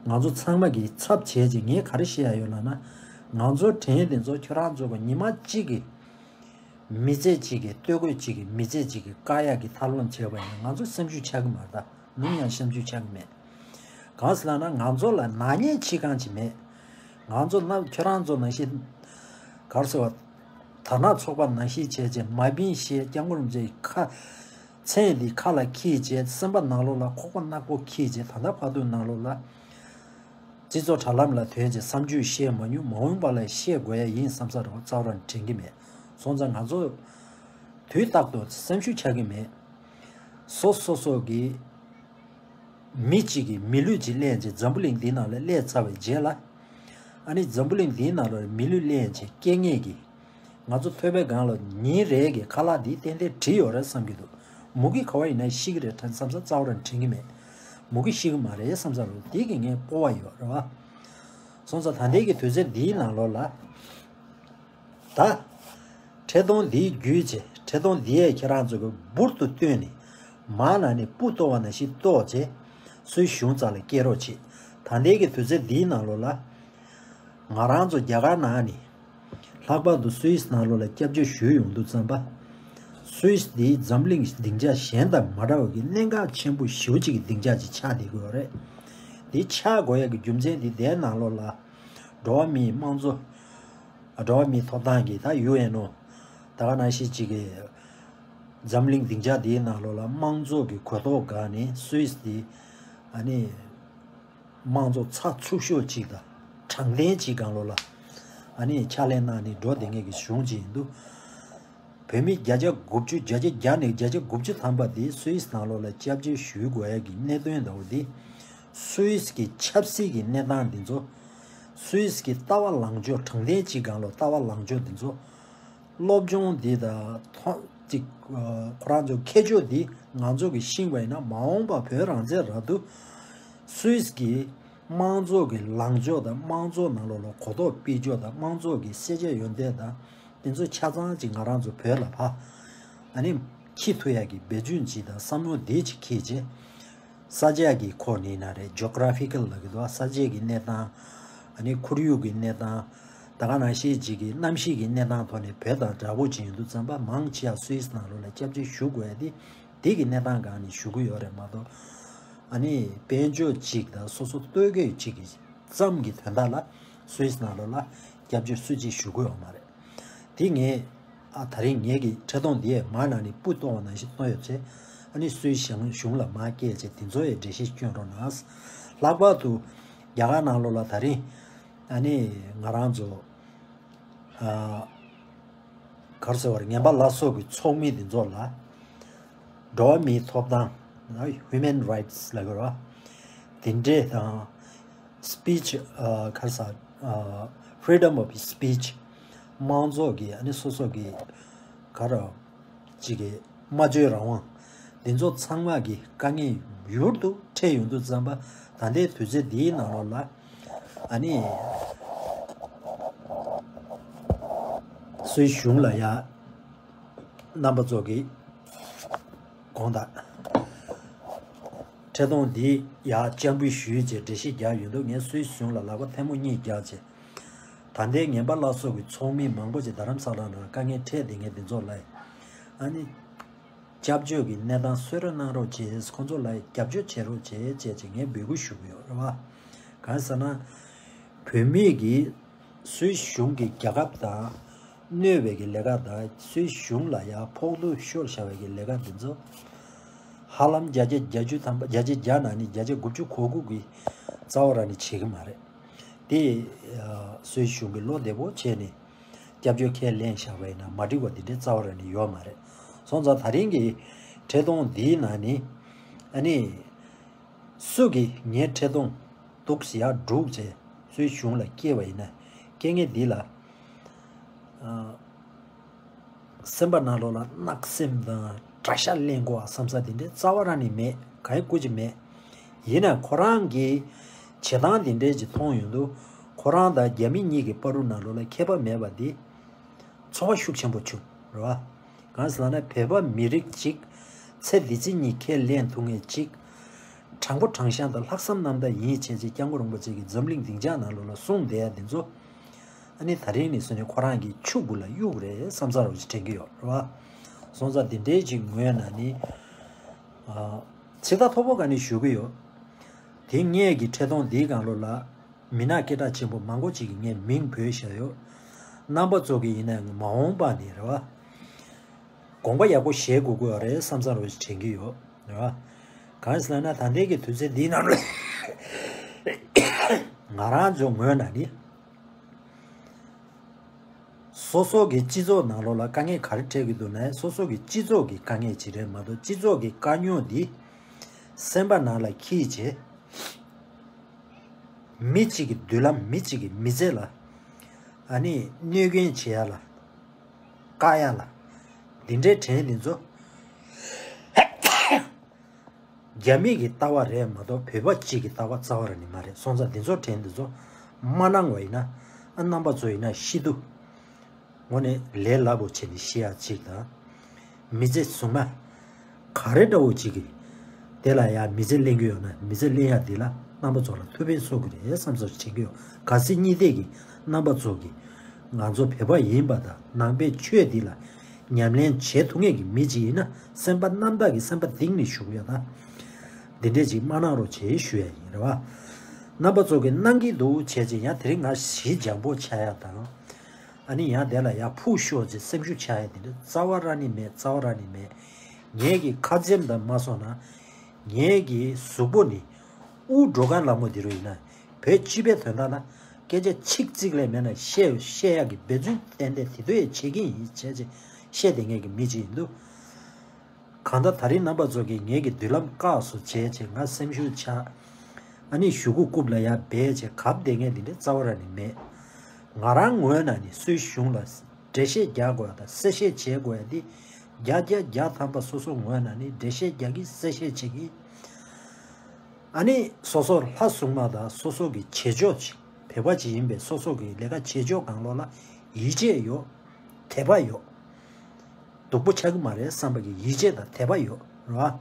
ང་ཚོ་ཚང་མ་གིས་ཚབ་བྱས་བྱས་ངས་ག་རེ་བཤད་ཡ་ཡོད་ལབ་ན། ང་ཚོ་དྲན་དེ་ཚོ་ཁྱོད་རང་ཚོ་གི་ཉི་མ་གཅིག་གི་མི་ཚེ་གཅིག་གི་སྟོད་གོས་གཅིག་གི་མི་ཚེ་གཅིག་གི་བཀག་ཡ་གི་ཐབས་ལམ་བྱས་པ་ཡིན་ན་ང་ཚོ་སེམས་ཤུགས་ཆག་གི་མ་རེད་ད། ནམ་ཡང་སེམས་ཤུགས་ཆག་གི་མེད། གང་ཟེར་ལབ་ན་ང་ཚོ་ལ་ནག་ཉེས་བྱེད་གང་ཅིག་མེད། ང་ཚོ་ན་ཁྱོད་རང་ཚོ་ནང་བཞིན་གར་སོ་དར་ནག་ཚོགས་པ་ནང་བཞིན་བྱས་བྱས་མ་བིན་ཞེས་སྐྱབས་མགོན་རིན་པོ་ཆེའི་ཁ་མཚན་འདི་ཁ་ལ་འཁྱེར་བྱས་སེམས་པ་ནང་ལོགས་ལ་ཁོག་པ་ནག་པོ་འཁྱེར་བྱས་ད་ལྟ་བར་དུ་ནང་ལོགས་ལ་སྤྱི་ཚོགས་དྲ་ལམ་ལ་ཐོན་བྱས་བསམ་ཚུལ་བཤད་མ་མྱོང་། མ་འོངས་པ་ལ་བཤད་དགོས་ཡ་ཡིན་བསམ་ས་རེད་པ། རྩ་བ་རང་དྲན་གྱི་མེད། སོང་ཙང་ང་ཚོ་དུས་རྟག་ཏུ་སེམས་ཤུགས་ཆག་གི་མེད། སོ་སོ་སོ་གི་མི་གཅིག་གིས་མི་ལུས་གཅིག་ལེན་བྱས་འཛམ་བུ་གླིང་འདི་ནང་ལ་སླེབས་ཚར་བའི་རྗེས་ལ། ཨ་ནི་འཛམ་བུ་གླིང་འདིའི་ནང་ལ་མི་ལུས་ལེན་བྱས་སྐྱེ་ངེས་ཀྱི། ང་ཚོ་ཐོས་པའི་སྒང་ལ་ཉིན་རེ་གི་ཁ་ལག་འདི་ཏན་ཏན་བྲིས་ཡོད་རེད་བསམ་གྱི་འདུག་མུ་གེ་ག་བ་ཡིན་ན་ཤི་གི་རེད་དྲན་བསམ་ས་རྩ་བ་རང་དྲན་གི་མེད། མུ་གེ་ཤི་གི་མ་རེད་བསམ་ས་རུ་དེ་གི་ངས་སྤོབས་པ་ཡོད་རེད་བ། སོང་ཙང་ད་ལྟའི་གི་དུས་ཚོད་འདིའི་ནང་ལོགས་ལ། ད། འཕྲལ་སྟོང་འདིའི་བརྒྱུད་བྱས་འཕྲལ་སྟོང་འདིའི་ཁྱེད་རང་ཚོ་གི་འབུར་དུ་བཏོན་ནས། མར་ནང་ནས་སྤུ་གཏོར་བ་ནང་བཞིན་གཏོར་བྱས། སུད་སི་གཞུང་རྩ་ལ་སྐྱེལ་རོགས་བྱེད། ད་ལྟའི་གི་དུས་ཚོད་འདིའི་ནང་ལོགས་ལ། ང་རང་ཚོ་རྒྱ་གར་ནང་ནས། ལྷག་པར་དུ་སུད་སི་ནང་ལོགས་ལ་སྐྱབས་བཅོལ་ཞུས་ཡོང་དུས་ཙམ་པ། སུད་སི་འདིའི་འཛམ་གླིང་སྡིངས་ཆ་གཞན་དང་མ་འདྲ་བ་གི་གནད་འགག་ཆེན་པོ་ཞེ་པོ་ཅིག་གི་སྡིངས་ཆ་ཅིག་ཆགས་བསྡད་ཀྱི་ཡོད་རེད། འདི་ཆགས་དགོས་ཡ་གི་རྒྱུ་མཚན་འདི་དེའི་ནང་ལོགས་ལ། འགྲོ་བ་མིའི་དམངས་གཙོ། འགྲོ་བ་མིའི་ཐོབ་ཐང་གི་ད་ཡུ་ཨེན་ཨོ། ད་ག་ནང་བཞིན་ཅིག་གི། འཛམ་གླིང་སྡིངས་ཆ་འདིའི་ནང་ལོགས་ལ་དམངས་གཙོ་གི་གོ་རྟོགས་འགག་ནས་སུད་སི་འདི། ཨ་ནི། དམངས་གཙོ་ཚགས་ཚུད་ཤོས་ཅིག་དང་། དྲང་བདེན་ཅིག་སྒང་ལོགས་ལ། ཨ་ནི་ཕྱག་ལས་གནང་ནས་འགྲོ་བསྡད་མཁན་གྱི་གཞུང་ཅིག་ཡིན་འདུག་བོད་མི་བརྒྱ་ཆ་དགུ་བཅུ་བརྒྱ་ཆ་བརྒྱ་ནས་བརྒྱ་ཆ་དགུ་བཅུ་ཐམ་པ་དེ་སུད་སི་ནང་ལོགས་ལ་སྐྱབས་བཅོལ་ཞུ་དགོས་ཡ་གི་གནད་དོན་འདྲ་བོ་དེ། སུད་སི་གི་ཆབ་སྲིད་ཀྱི་གནས་སྟངས་འདི་ཚོ། སུད་སི་གི་ལྟ་བ་ལངས་ཕྱོགས་དྲང་བདེན་ཅིག་སྒང་ལོགས་ལྟ་བ་ལངས་ཕྱོགས་འདི་ཚོ། སློབ་སྦྱོང་འདི་དང་ཐོག་ཅིག་ཁོ་རང་ཚོ་ཁྱད་ཆོས་འདི་ང་ཚོ་གི་ཤེས་པ་ཡིན་ན་མ་འོངས་པ་བོད་རང་བཙན་རག་དུས། སུད་སི་གི་དམངས་གཙོ་གི་ལངས་ཕྱོགས་དང་དམངས་གཙོ་ནང་ལོགས་ལ་གོ་རྟོགས་སྤེལ་ཕྱོགས་དང་དམངས་གཙོ་གི་ཤེས་བྱ་ཡོན་ཏན་དང་། དེ་ཚོ་ཆ་ཚང་ཅིག་ང་རང་ཚོ་བོད་ལ་ཕ། ཨ་ནི། འཁྱེར་ཐུབ་ཡ་གི་འབད་བརྩོན་ཅིག་དང་བསམ་བློ་འདི་ཅིག་འཁྱེར་བྱས། ས་ཆ་གི་ཁོ་ནི་ན་རེད། ཇོ་གྷ་ར་ཕི་ཀལ་ལབ་ཀྱི་འདུག་ས་ཆ་གི་གནས་སྟངས། ཨ་ནི་ཁོར་ཡུག་གི་གནས་སྟངས། ད་ག་ནང་བཞིན་ཅིག་གི་གནམ་གཤིས་ཀྱི་གནས་སྟངས་ཐོག་ནས་བོད་དང་འདྲ་པོ་ཅིག་ཡིན་དུས་ཙམ་པ་མང་ཆེ་བ་སུད་སི་ནང་ལོགས་ལ་སྐྱབས་བཅོལ་ཞུ་དགོས་ཡ་དེ། དེ་གི་གནས་སྟངས་སྒང་ནས་ཞུ་གི་ཡོད་རེད་མ་གཏོགས། ཨ་ནི་དཔལ་འབྱོར་ཅིག་དང་སོ་སོ་ལྟོ་གོས་ཅིག་གི་ཙམ་གྱི་དོན་དག་ལ་སུད་སི་ནང་ལོགས་ལ་སྐྱབས་བཅོལ་སུ་གཅིག་ཞུ་གི་ཡོད་མ་རེད། དེ་ངས། ཨ་ད་རིང་ངེད་ཀྱི་འཕྲལ་སྟོང་འདི་ཡས་མར་ནང་ནས་སྤུ་གཏོང་བ་ནང་བཞིན་གཏོང་ཡོད་ཚེ། ཨ་ནི་སུད་སི་གཞུང་ལ་མར་སྐྱེལ་བྱས་དེ་ཚོ་ཡས་འགྲེལ་བཤད་སྐྱོན་རོགས་གནང་། ལྷག་པར་དུ་རྒྱ་གར་ནང་ལོགས་ལ་ད་རིང་། ཨ་ནི་ང་རང་ཚོ། ཨ་ག་རེ་ཟེར་བ་རེད། ངན་པ་ལ་སོགས་ཀྱི་ཚོགས་མི་འདི་ཚོ་ལ། འགྲོ་བ་མིའི་ཐོབ་ཐང་། Human Rights ལབ་དགོས་རེད་བ། དེ་འདྲས་དང་། Speech ཨ་ག་རེ་ཟ། ཨ་Freedom of Speech དམངས་གཙོ་གི་ཨ་ནི་སོ་སོ་གི་ག་རེ་ཅིག་གི་སྨྲ་བརྗོད་རང་དབང་འདི་ཚོ་ཚང་མ་གི་དཀའ་ངལ་ཡུལ་དུ་འཕྲད་ཡོང་དུས་ཙམ་པ། ད་ལྟའི་དུས་ཚོད་འདིའི་ནང་ལོགས་ལ་ཨ་ནི་སུད་སི་གཞུང་ལ་ཡ་རྣམ་པ་ཚོ་གི་དགོངས་དག་འཕྲལ་སྟོང་འདི་ཡ་སྤྱན་འབུལ་ཞུས་བྱས་འགྲེལ་བཤད་རྒྱག་ཡོད་འདུག་ངས་སུད་སི་གཞུང་ལ་ལག་པ་ཐལ་མོ་གཉིས་བརྒྱབ་བྱས། ད་ལྟའི་ངན་པ་ལ་སོགས་ཀྱི་ཚོགས་མི་མང་པོ་ཅིག་རྡ་རམ་ས་ལ་ནང་དཀའ་ངལ་འཕྲད་བསྡད་མཁན་དེ་ཚོ་ལ། ཨ་ནི། སྐྱབས་བཅོལ་གྱི་གནས་སྟངས་གསོལ་རས་གནང་རོགས་བྱེད། ཁོང་ཚོ་ལ་རྒྱབ་སྐྱོར་བྱེད་རོགས་བྱེད་ཅེས་ཅིག་ངས་འབོད་སྐུལ་ཞུ་གི་ཡོད་རེད་བ། གང་ཟེར་ན། བོད་མི་གིས་སུད་སི་གཞུང་གིས་རྒྱལ་ཁབ་དང་གནོད་པའི་གི་ལས་ཀ་དང་སུད་སི་གཞུང་ལ་ཡང་ཕོག་ཐུག་ཤོར་བཞག་པའི་གི་ལས་ཀ་འདི་ཚོ། ཧ་ལམ་བརྒྱ་ཆ་བརྒྱད་ཅུ་ཐམ་པ། བརྒྱ་ཆ་བརྒྱ་ནང་ནས་བརྒྱ་ཆ་དགུ་བཅུ་གོ་དགུ་གི་རྩ་བ་རང་ནས་བྱེད་ཀྱི་མ་རེད། དེ་ཨ་སུད་སི་གཞུང་གིས་བློ་བདེ་པོ་བྱས་ནས་སྐྱབས་བཅོལ་ཁས་ལེན་བཞག་པ་ཡིན་ན་མ་འགྲིག་པ་འདི་འདྲའི་རྩ་བ་རང་ནས་ཡོད་མ་རེད། སོང་ཙང་ད་རིང་གི་འཕྲལ་སྟོང་འདིའི་ནང་ནས་ཨ་ནི་སུ་གིས་ངའི་འཕྲལ་སྟོང་འདུག་སེ་ཡར་སྒྲུག་བྱས་སུད་སི་གཞུང་ལ་སྐྱེལ་བ་ཡིན་ན། སྐྱེལ་མཁན་འདི་ལ་ཨ། སེམས་པ་ནང་ལོགས་ལ་བརྣག་སེམས་དང་དགྲ་ཤ་ལེན་དགོས་བསམ་ས་དེ་འདྲའི་རྩ་བ་རང་ནས་མེད། གང་ཡང་སྐུ་མཁྱེན་མེད། ཡིན་ན་ཁོ་རང་གི་བྱེད་སྟངས་དེ་འདྲའི་ཅིག་མཐོང་ཡོང་དུས། ཁོ་རང་དང་རྒྱ་མི་གཉིས་ཀྱི་བར་དུ་ནང་ལོགས་ལ་ཁྱད་པར་མེད་པ་འདི་ཚོར་བ་ཤུགས་ཆེན་པོ་བྱུང་རེད་བ། གང་ཟེར་ལབ་ན་བོད་པ་མི་རིགས་གཅིག་ཚེ་འདི་ཕྱི་གཉིས་ཁས་ལེན་ཐུབ་མཁན་གཅིག་དྲང་པོ་དྲང་བཞག་དང་ལྷག་བསམ་རྣམ་དག་ཡིན་བྱས་ཅིག་སྐྱབས་མགོན་རིན་པོ་ཆེ་གིས་འཛམ་གླིང་སྡིངས་ཆ་ནང་ལོགས་ལ་གསུངས་བསྡད་ཡ་འདི་ཚོ། ཨ་ནི་ད་རིང་ནས་བཟུང་ནས་ཁོ་རང་གི་ཆུ་གུ་ལ་གཡུག་རེད་བསམ་ས་རོ་ཞིག་དྲན་གྱི་ཡོད་རེད་བ། སོང་ཙང་འདི་འདྲའི་ཅིག་ངོས་ནས་ནི། ཨ། ཚིག་ཐག་མཐོ་པོ་ག་ནས་ཞུ་གི་ཡོད། དེ་སྔས་ཀྱི་འཕྲལ་སྟོང་འདིའི་སྒང་ལོགས་ལ། མི་སྣ་སྐད་གྲགས་ཆེན་པོ་མང་པོ་ཅིག་གི་ངས་མིང་འབོད་བཞག་ཡོད། རྣམ་པ་ཚོ་གི་ཡིན་ན་མ་འོངས་པ་ནས་རེད་བ། དགོངས་པ་ཡག་པོ་བཞེས་དགོས་ཀྱི་ཡོད་རེད་བསམ་ས་རོ་ཞིག་དྲན་གྱི་ཡོད་རེད་བ། གང་ཡིན་ཟེར་ན་ད་ལྟའི་གི་དུས་ཚོད་འདིའི་ནང་ལ་ང་རང་ཚོ་ངོས་ནས་ནི། སོ་སོ་གི་སྤྱི་ཚོགས་ནང་ལོགས་ལ་དཀའ་ངལ་ག་རེ་འཕྲད་ཀྱི་འདུག་ན་སོ་སོ་གི་སྤྱི་ཚོགས་ཀྱི་དཀའ་ངལ་ཅིག་རེད་མ་གཏོགས་སྤྱི་ཚོགས་ཀྱི་དཀའ་རྙོག་འདི་སེམས་པ་ནང་ལ་འཁྱེར་བྱས། མི་གཅིག་གི་མདུན་ལམ་མི་གཅིག་གི་མི་ཚེ་ལ་ཨ་ནི་གནོད་སྐྱོན་བྱེད་ཡ་ལ་བཀག་ཡ་ལ་འདི་འདྲའི་དྲན་འདི་ཚོ་ རྒྱ་མི་གི་ལྟ་བ་རེད་མ་གཏོགས་བོད་པ་གཅིག་གི་ལྟ་བ་རྩ་བ་རང་ནས་མ་རེད། སོང་ཙང་འདི་ཚོ་དྲན་འདི་ཚོ་མ་གནང་བ་ཡིན་ན། ཨ་རྣམ་པ་ཚོ་ཡིན་ན་ཤི་དུས་དངོས་གནས་ལས་སླ་པོ་བྱས་ནས་ཤི་ཡག་གཅིག་དང་། མི་ཚེ་གཟུངས་མ་ག་རེ་འདྲ་བོ་གཅིག་གི་དེ་ལ་ཡང་མི་ཚེ་ལེན་གྱི་ཡོད་ན། མི་ཚེ་ལེན་ཡག་འདི་ལ་རྣམ་པ་ཚོ་ལ་ཐུགས་ཕན་གསོས་ཀྱི་རེད་བསམ་བསམ་བྱེད་ཀྱི་ཡོད། གལ་སྲིད་གཉིས་ཐད་ཀྱི་རྣམ་པ་ཚོ་གིས་ང་ཚོ་བོད་པ་ཡིན་པ་དང་ནང་པའི་ཆོས་འདི་ལ་ཉམས་ལེན་བྱེད་ཐུབ་མཁན་གྱི་མི་གཅིག་ཡིན་ན། སེམས་པ་རྣམ་དག་གིས་སེམས་པ་གཏིང་ནས་ཞུ་གི་ཡོད། ད་འདི་འདྲས་ཅིག་མ་གནང་རོགས་བྱེད་ཞུ་ཡ་ཡིན། རེད་བ། རྣམ་པ་ཚོ་གིས་གནང་གི་འདུག་བྱས་ཅིག་ཡང་དེ་རིང་ང་ཞི་འཇམ་པོ་ཆགས་ཡ་དང་། ཨ་ནི་ཡང་དེ་ལ་ཡང་ཕུགས་ཤོག་ཅིག་སེམས་ཤུགས་ཆག་ཡ་དེ་འདྲ་རྩ་བ་རང་ནས་མེད། རྩ་བ་རང་ནས་མེད། ངེད་ཀྱི་ཁ་འཛེམ་དང་མ་སོང་ན། ངེད་ཀྱི་གཟུགས་པོ་ནི་དབུགས་འགྲོ་ག་ལ་མོ་དེ་རུ་ཡིན་ན། བོད་སྤྱི་པའི་དོན་དག་ལ་སྐད་ཆ་ཚིག་གཅིག་ལས་མེད་ན་བཤད་བཤད་ཡག་གི་འབད་བརྩོན་ཏན་ཏན་དེ་དུས་ཡང་བྱེད་ཀྱི་ཡིན་བྱས་ཅིག་བཤད་བསྡད་མཁན་གྱི་མི་གཅིག་ཡིན་འདུག་གང་ལྟར་ད་རིང་རྣམ་པ་ཚོ་གིས་ངེད་ཀྱི་མདུན་ལམ་བཀག་སོ་བྱས་བྱས་ང་སེམས་ཤུགས་ཆག་ཨ་ནི་གཞུག་གུ་རྐུབ་ལ་ཡར་སྦས་བྱས་གབ་བསྡད་མཁན་དེ་འདྲ་རྩ་བ་རང་ནས་མེད། ང་རང་ངོས་ནས་ནི་སུའི་གཞུང་ལ་འགྲེལ་བཤད་རྒྱག་དགོས་དང་གསལ་བཤད་བྱེད་དགོས་ཡ་འདི་བརྒྱ་བརྒྱ་བརྒྱ་ཐམ་པ་སོ་སོ་ངོས་ནས་ནི་འགྲེལ་བཤད་རྒྱག་གི་གསལ་བཤད་བྱེད་ཀྱི། ཨ་ནི་སོ་སོ་ལྷ་སྲུང་མ་དང་སོ་སོ་གི་བྱེད་ཕྱོགས་བོད་པ་ཅིག་ཡིན་པའི་སོ་སོ་གི་ལས་ཀ་བྱེད་ཕྱོགས་སྒང་ལོགས་ལ་ཡིད་ཆེས་ཡོད། དད་པ་ཡོད། སྡུག་པོ་ཆགས་ཀྱི་མ་རེད་བསམ་པ་གི་ཡིད་ཆེས་དང་དད་པ་ཡོད་རེད་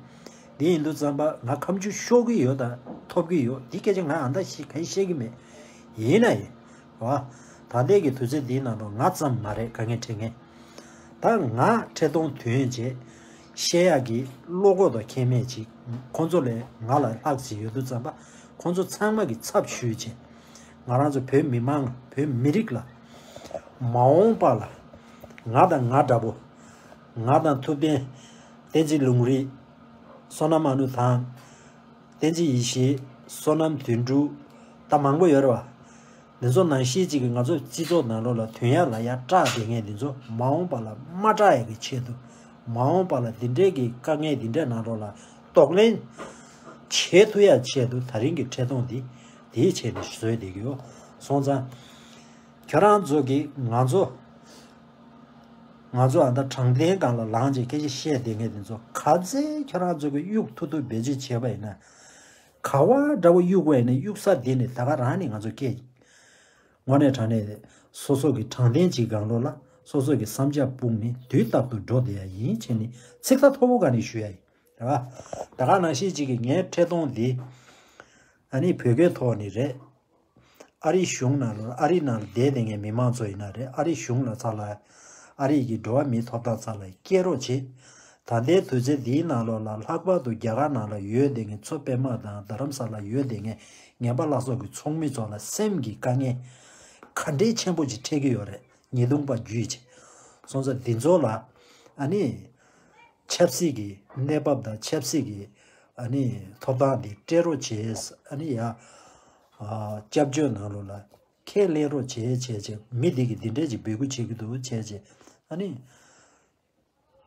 བ། དེ་ཡིན་དུས་ཙམ་པ་ང་ཁ་མཆུ་ཤོར་གི་ཡོད་དང་ཐོབ་ཀྱི་ཡོད། དེ་སྐད་ཆ་ང་ཨ་མདའ་ཞིག་གང་བཤད་ཀྱི་མེད། ཡིན་ན་ཡིན་རེད་བ། ད་ལྟའི་གི་དུས་ཚོད་འདིའི་ནང་དུ་ང་ཙམ་མ་རེད་དཀའ་ངལ་འཕྲད་མཁན། ད་ང་འཕྲལ་གཏོང་དོན་བྱས་བཤད་ཡག་གི་བློ་ཁོག་དང་ཁྱད་མེད་ཅིག་ཁོང་ཚོ་ལས་ང་ལ་ལྷག་ཅིག་ཡོད་དུས་ཙམ་པ་ཁོང་ཚོ་ཚང་མ་གི་ཚབ་ཞུས་བྱས། ང་རང་ཚོ་བོད་མི་མང་བོད་མི་རིགས་ལ་མ་འོངས་པ་ལ་ང་དང་ང་འདྲ་པོ། ང་དང་ཐུབ་བསྟན། བསྟན་འཛིན་ལུང་རིགས། བསོད་ནམས་ཨ་ནུ་ཐང་། བསྟན་འཛིན་ཡེ་ཤེས། བསོད་ནམས་དོན་གྲུབ། ད་མང་པོ་ཡོད་རེད་བ། འདི་ཚོ་ནང་བཞིན་གཅིག་གིས་ང་ཚོ་སྤྱི་ཚོགས་ནང་ལོགས་ལ་དོན་ཡག་ལ་ཡག་སྐྲག་བསྡད་མཁན་འདི་ཚོ་མ་འོངས་པ་ལ་མ་སྐྲག་ཡག་གི་ཆེད་དུ། མ་འོངས་པ་ལ་འདི་འདྲའི་གི་དཀའ་ངལ་འདི་འདྲའི་ནང་ལོགས་ལ་གདོང་ལེན་བྱེད་ཐུབ་ཡག་ཆེད་དུ་ད་རིང་གི་འཕྲལ་གཏོང་འདི་དེའི་ཆེད་ནས་བཟོས་བསྡད་ཀྱི་ཡོད། སོང་ཙང་ཁྱོད་རང་ཚོ་གིས་ང་ཚོ་ང་ཚོ་ཨ་ད་དྲང་བདེན་སྒང་ལ་ལངས་བྱས་སྐད་ཆ་བཤད་བསྡད་མཁན་འདི་ཚོ་ག་ཚད་ཁྱོད་རང་ཚོ་གིས་གཡུག་ཐུབ་ཐུབ་བེད་སྤྱོད་བྱས་པ་ཡིན་ན། ག་བ་འདྲ་བོ་གཡུག་པ་ཡིན་ན་གཡུག་ས་འདི་ནས་ད་ག་རང་ནས་ང་ཚོ་སྐད། དངོས་གནས་དྲང་གནས་སོ་སོ་གི་དྲང་བདེན་གྱི་སྒང་ལོགས་ལ་སོ་སོ་གི་བསམ་འཆར་སྤུངས་ནས་དུས་རྟག་ཏུ་འགྲོ་བསྡད་ཡ་ཡིན་བྱས་ནས་ཚིག་ཐག་མཐོ་པོ་སྒང་ནས་ཞུ་ཡ་ཡིན། རེད་བ། ད་ག་ནང་བཞིན་གཅིག་གིས་ངའི་འཕྲལ་གཏོང་འདི་ཨ་ནི་བོད་སྐད་ཐོག་ནས་རེད། ཨ་རིའི་གཞུང་ནང་ལ་ཨ་རིའི་ནང་ལ་བསྡད་བསྡད་མཁན་མི་མང་ཚོ་ཡིན་ན་རེད། ཨ་རིའི་གཞུང་ལ་ཚ་ལ་ཨ་རིའི་གི་འགྲོ་བ་མིའི་ཐོབ་ཐང་ཚ་ལ་སྐྱེལ་རོགས་བྱེད། ད་ལྟའི་དུས་ཚོད་འདིའི་ནང་ལོགས་ལ་ལྷག་པར་དུ་རྒྱ་གར་ནང་ལ་ཡོད་བསྡད་མཁན་མཚོ་པདྨ་དང་རྡ་རམ་ས་ལ་ཡོད་བསྡད་མཁན་ངན་པ་ལག་སོགས་ཀྱི་ཚོགས་མི་ཚོ་ལ་སེམས་ཀྱི་དཀའ་ངལ་ག་འདྲའི་ཆེན་པོ་ཅིག་འཕྲད་ཀྱི་ཡོད་རེད། ཉེས་རྡུང་པ་བརྒྱུད་ཅིག་སོང་ཙང་འདི་ཚོ་ལ་ཨ་ནི། ཆབ་སྲིད་ཀྱི་གནས་བབ་དང་ཆབ་སྲིད་ཀྱི་ཨ་ནི་ཐོབ་ཐང་འདི་སྤྲད་རོགས་བྱས། ཨ་ནི་ཡ། ཨ། སྐྱབས་བཅོལ་ནང་ལོགས་ལ་ཁས་ལེན་རོགས་བྱས་བྱས་བྱས་མི་འདི་གིས་འདི་འདྲས་ཀྱི་འབོད་སྐུལ་བྱེད་ཀྱི་འདུག་བྱས་བྱས་ཨ་ནི།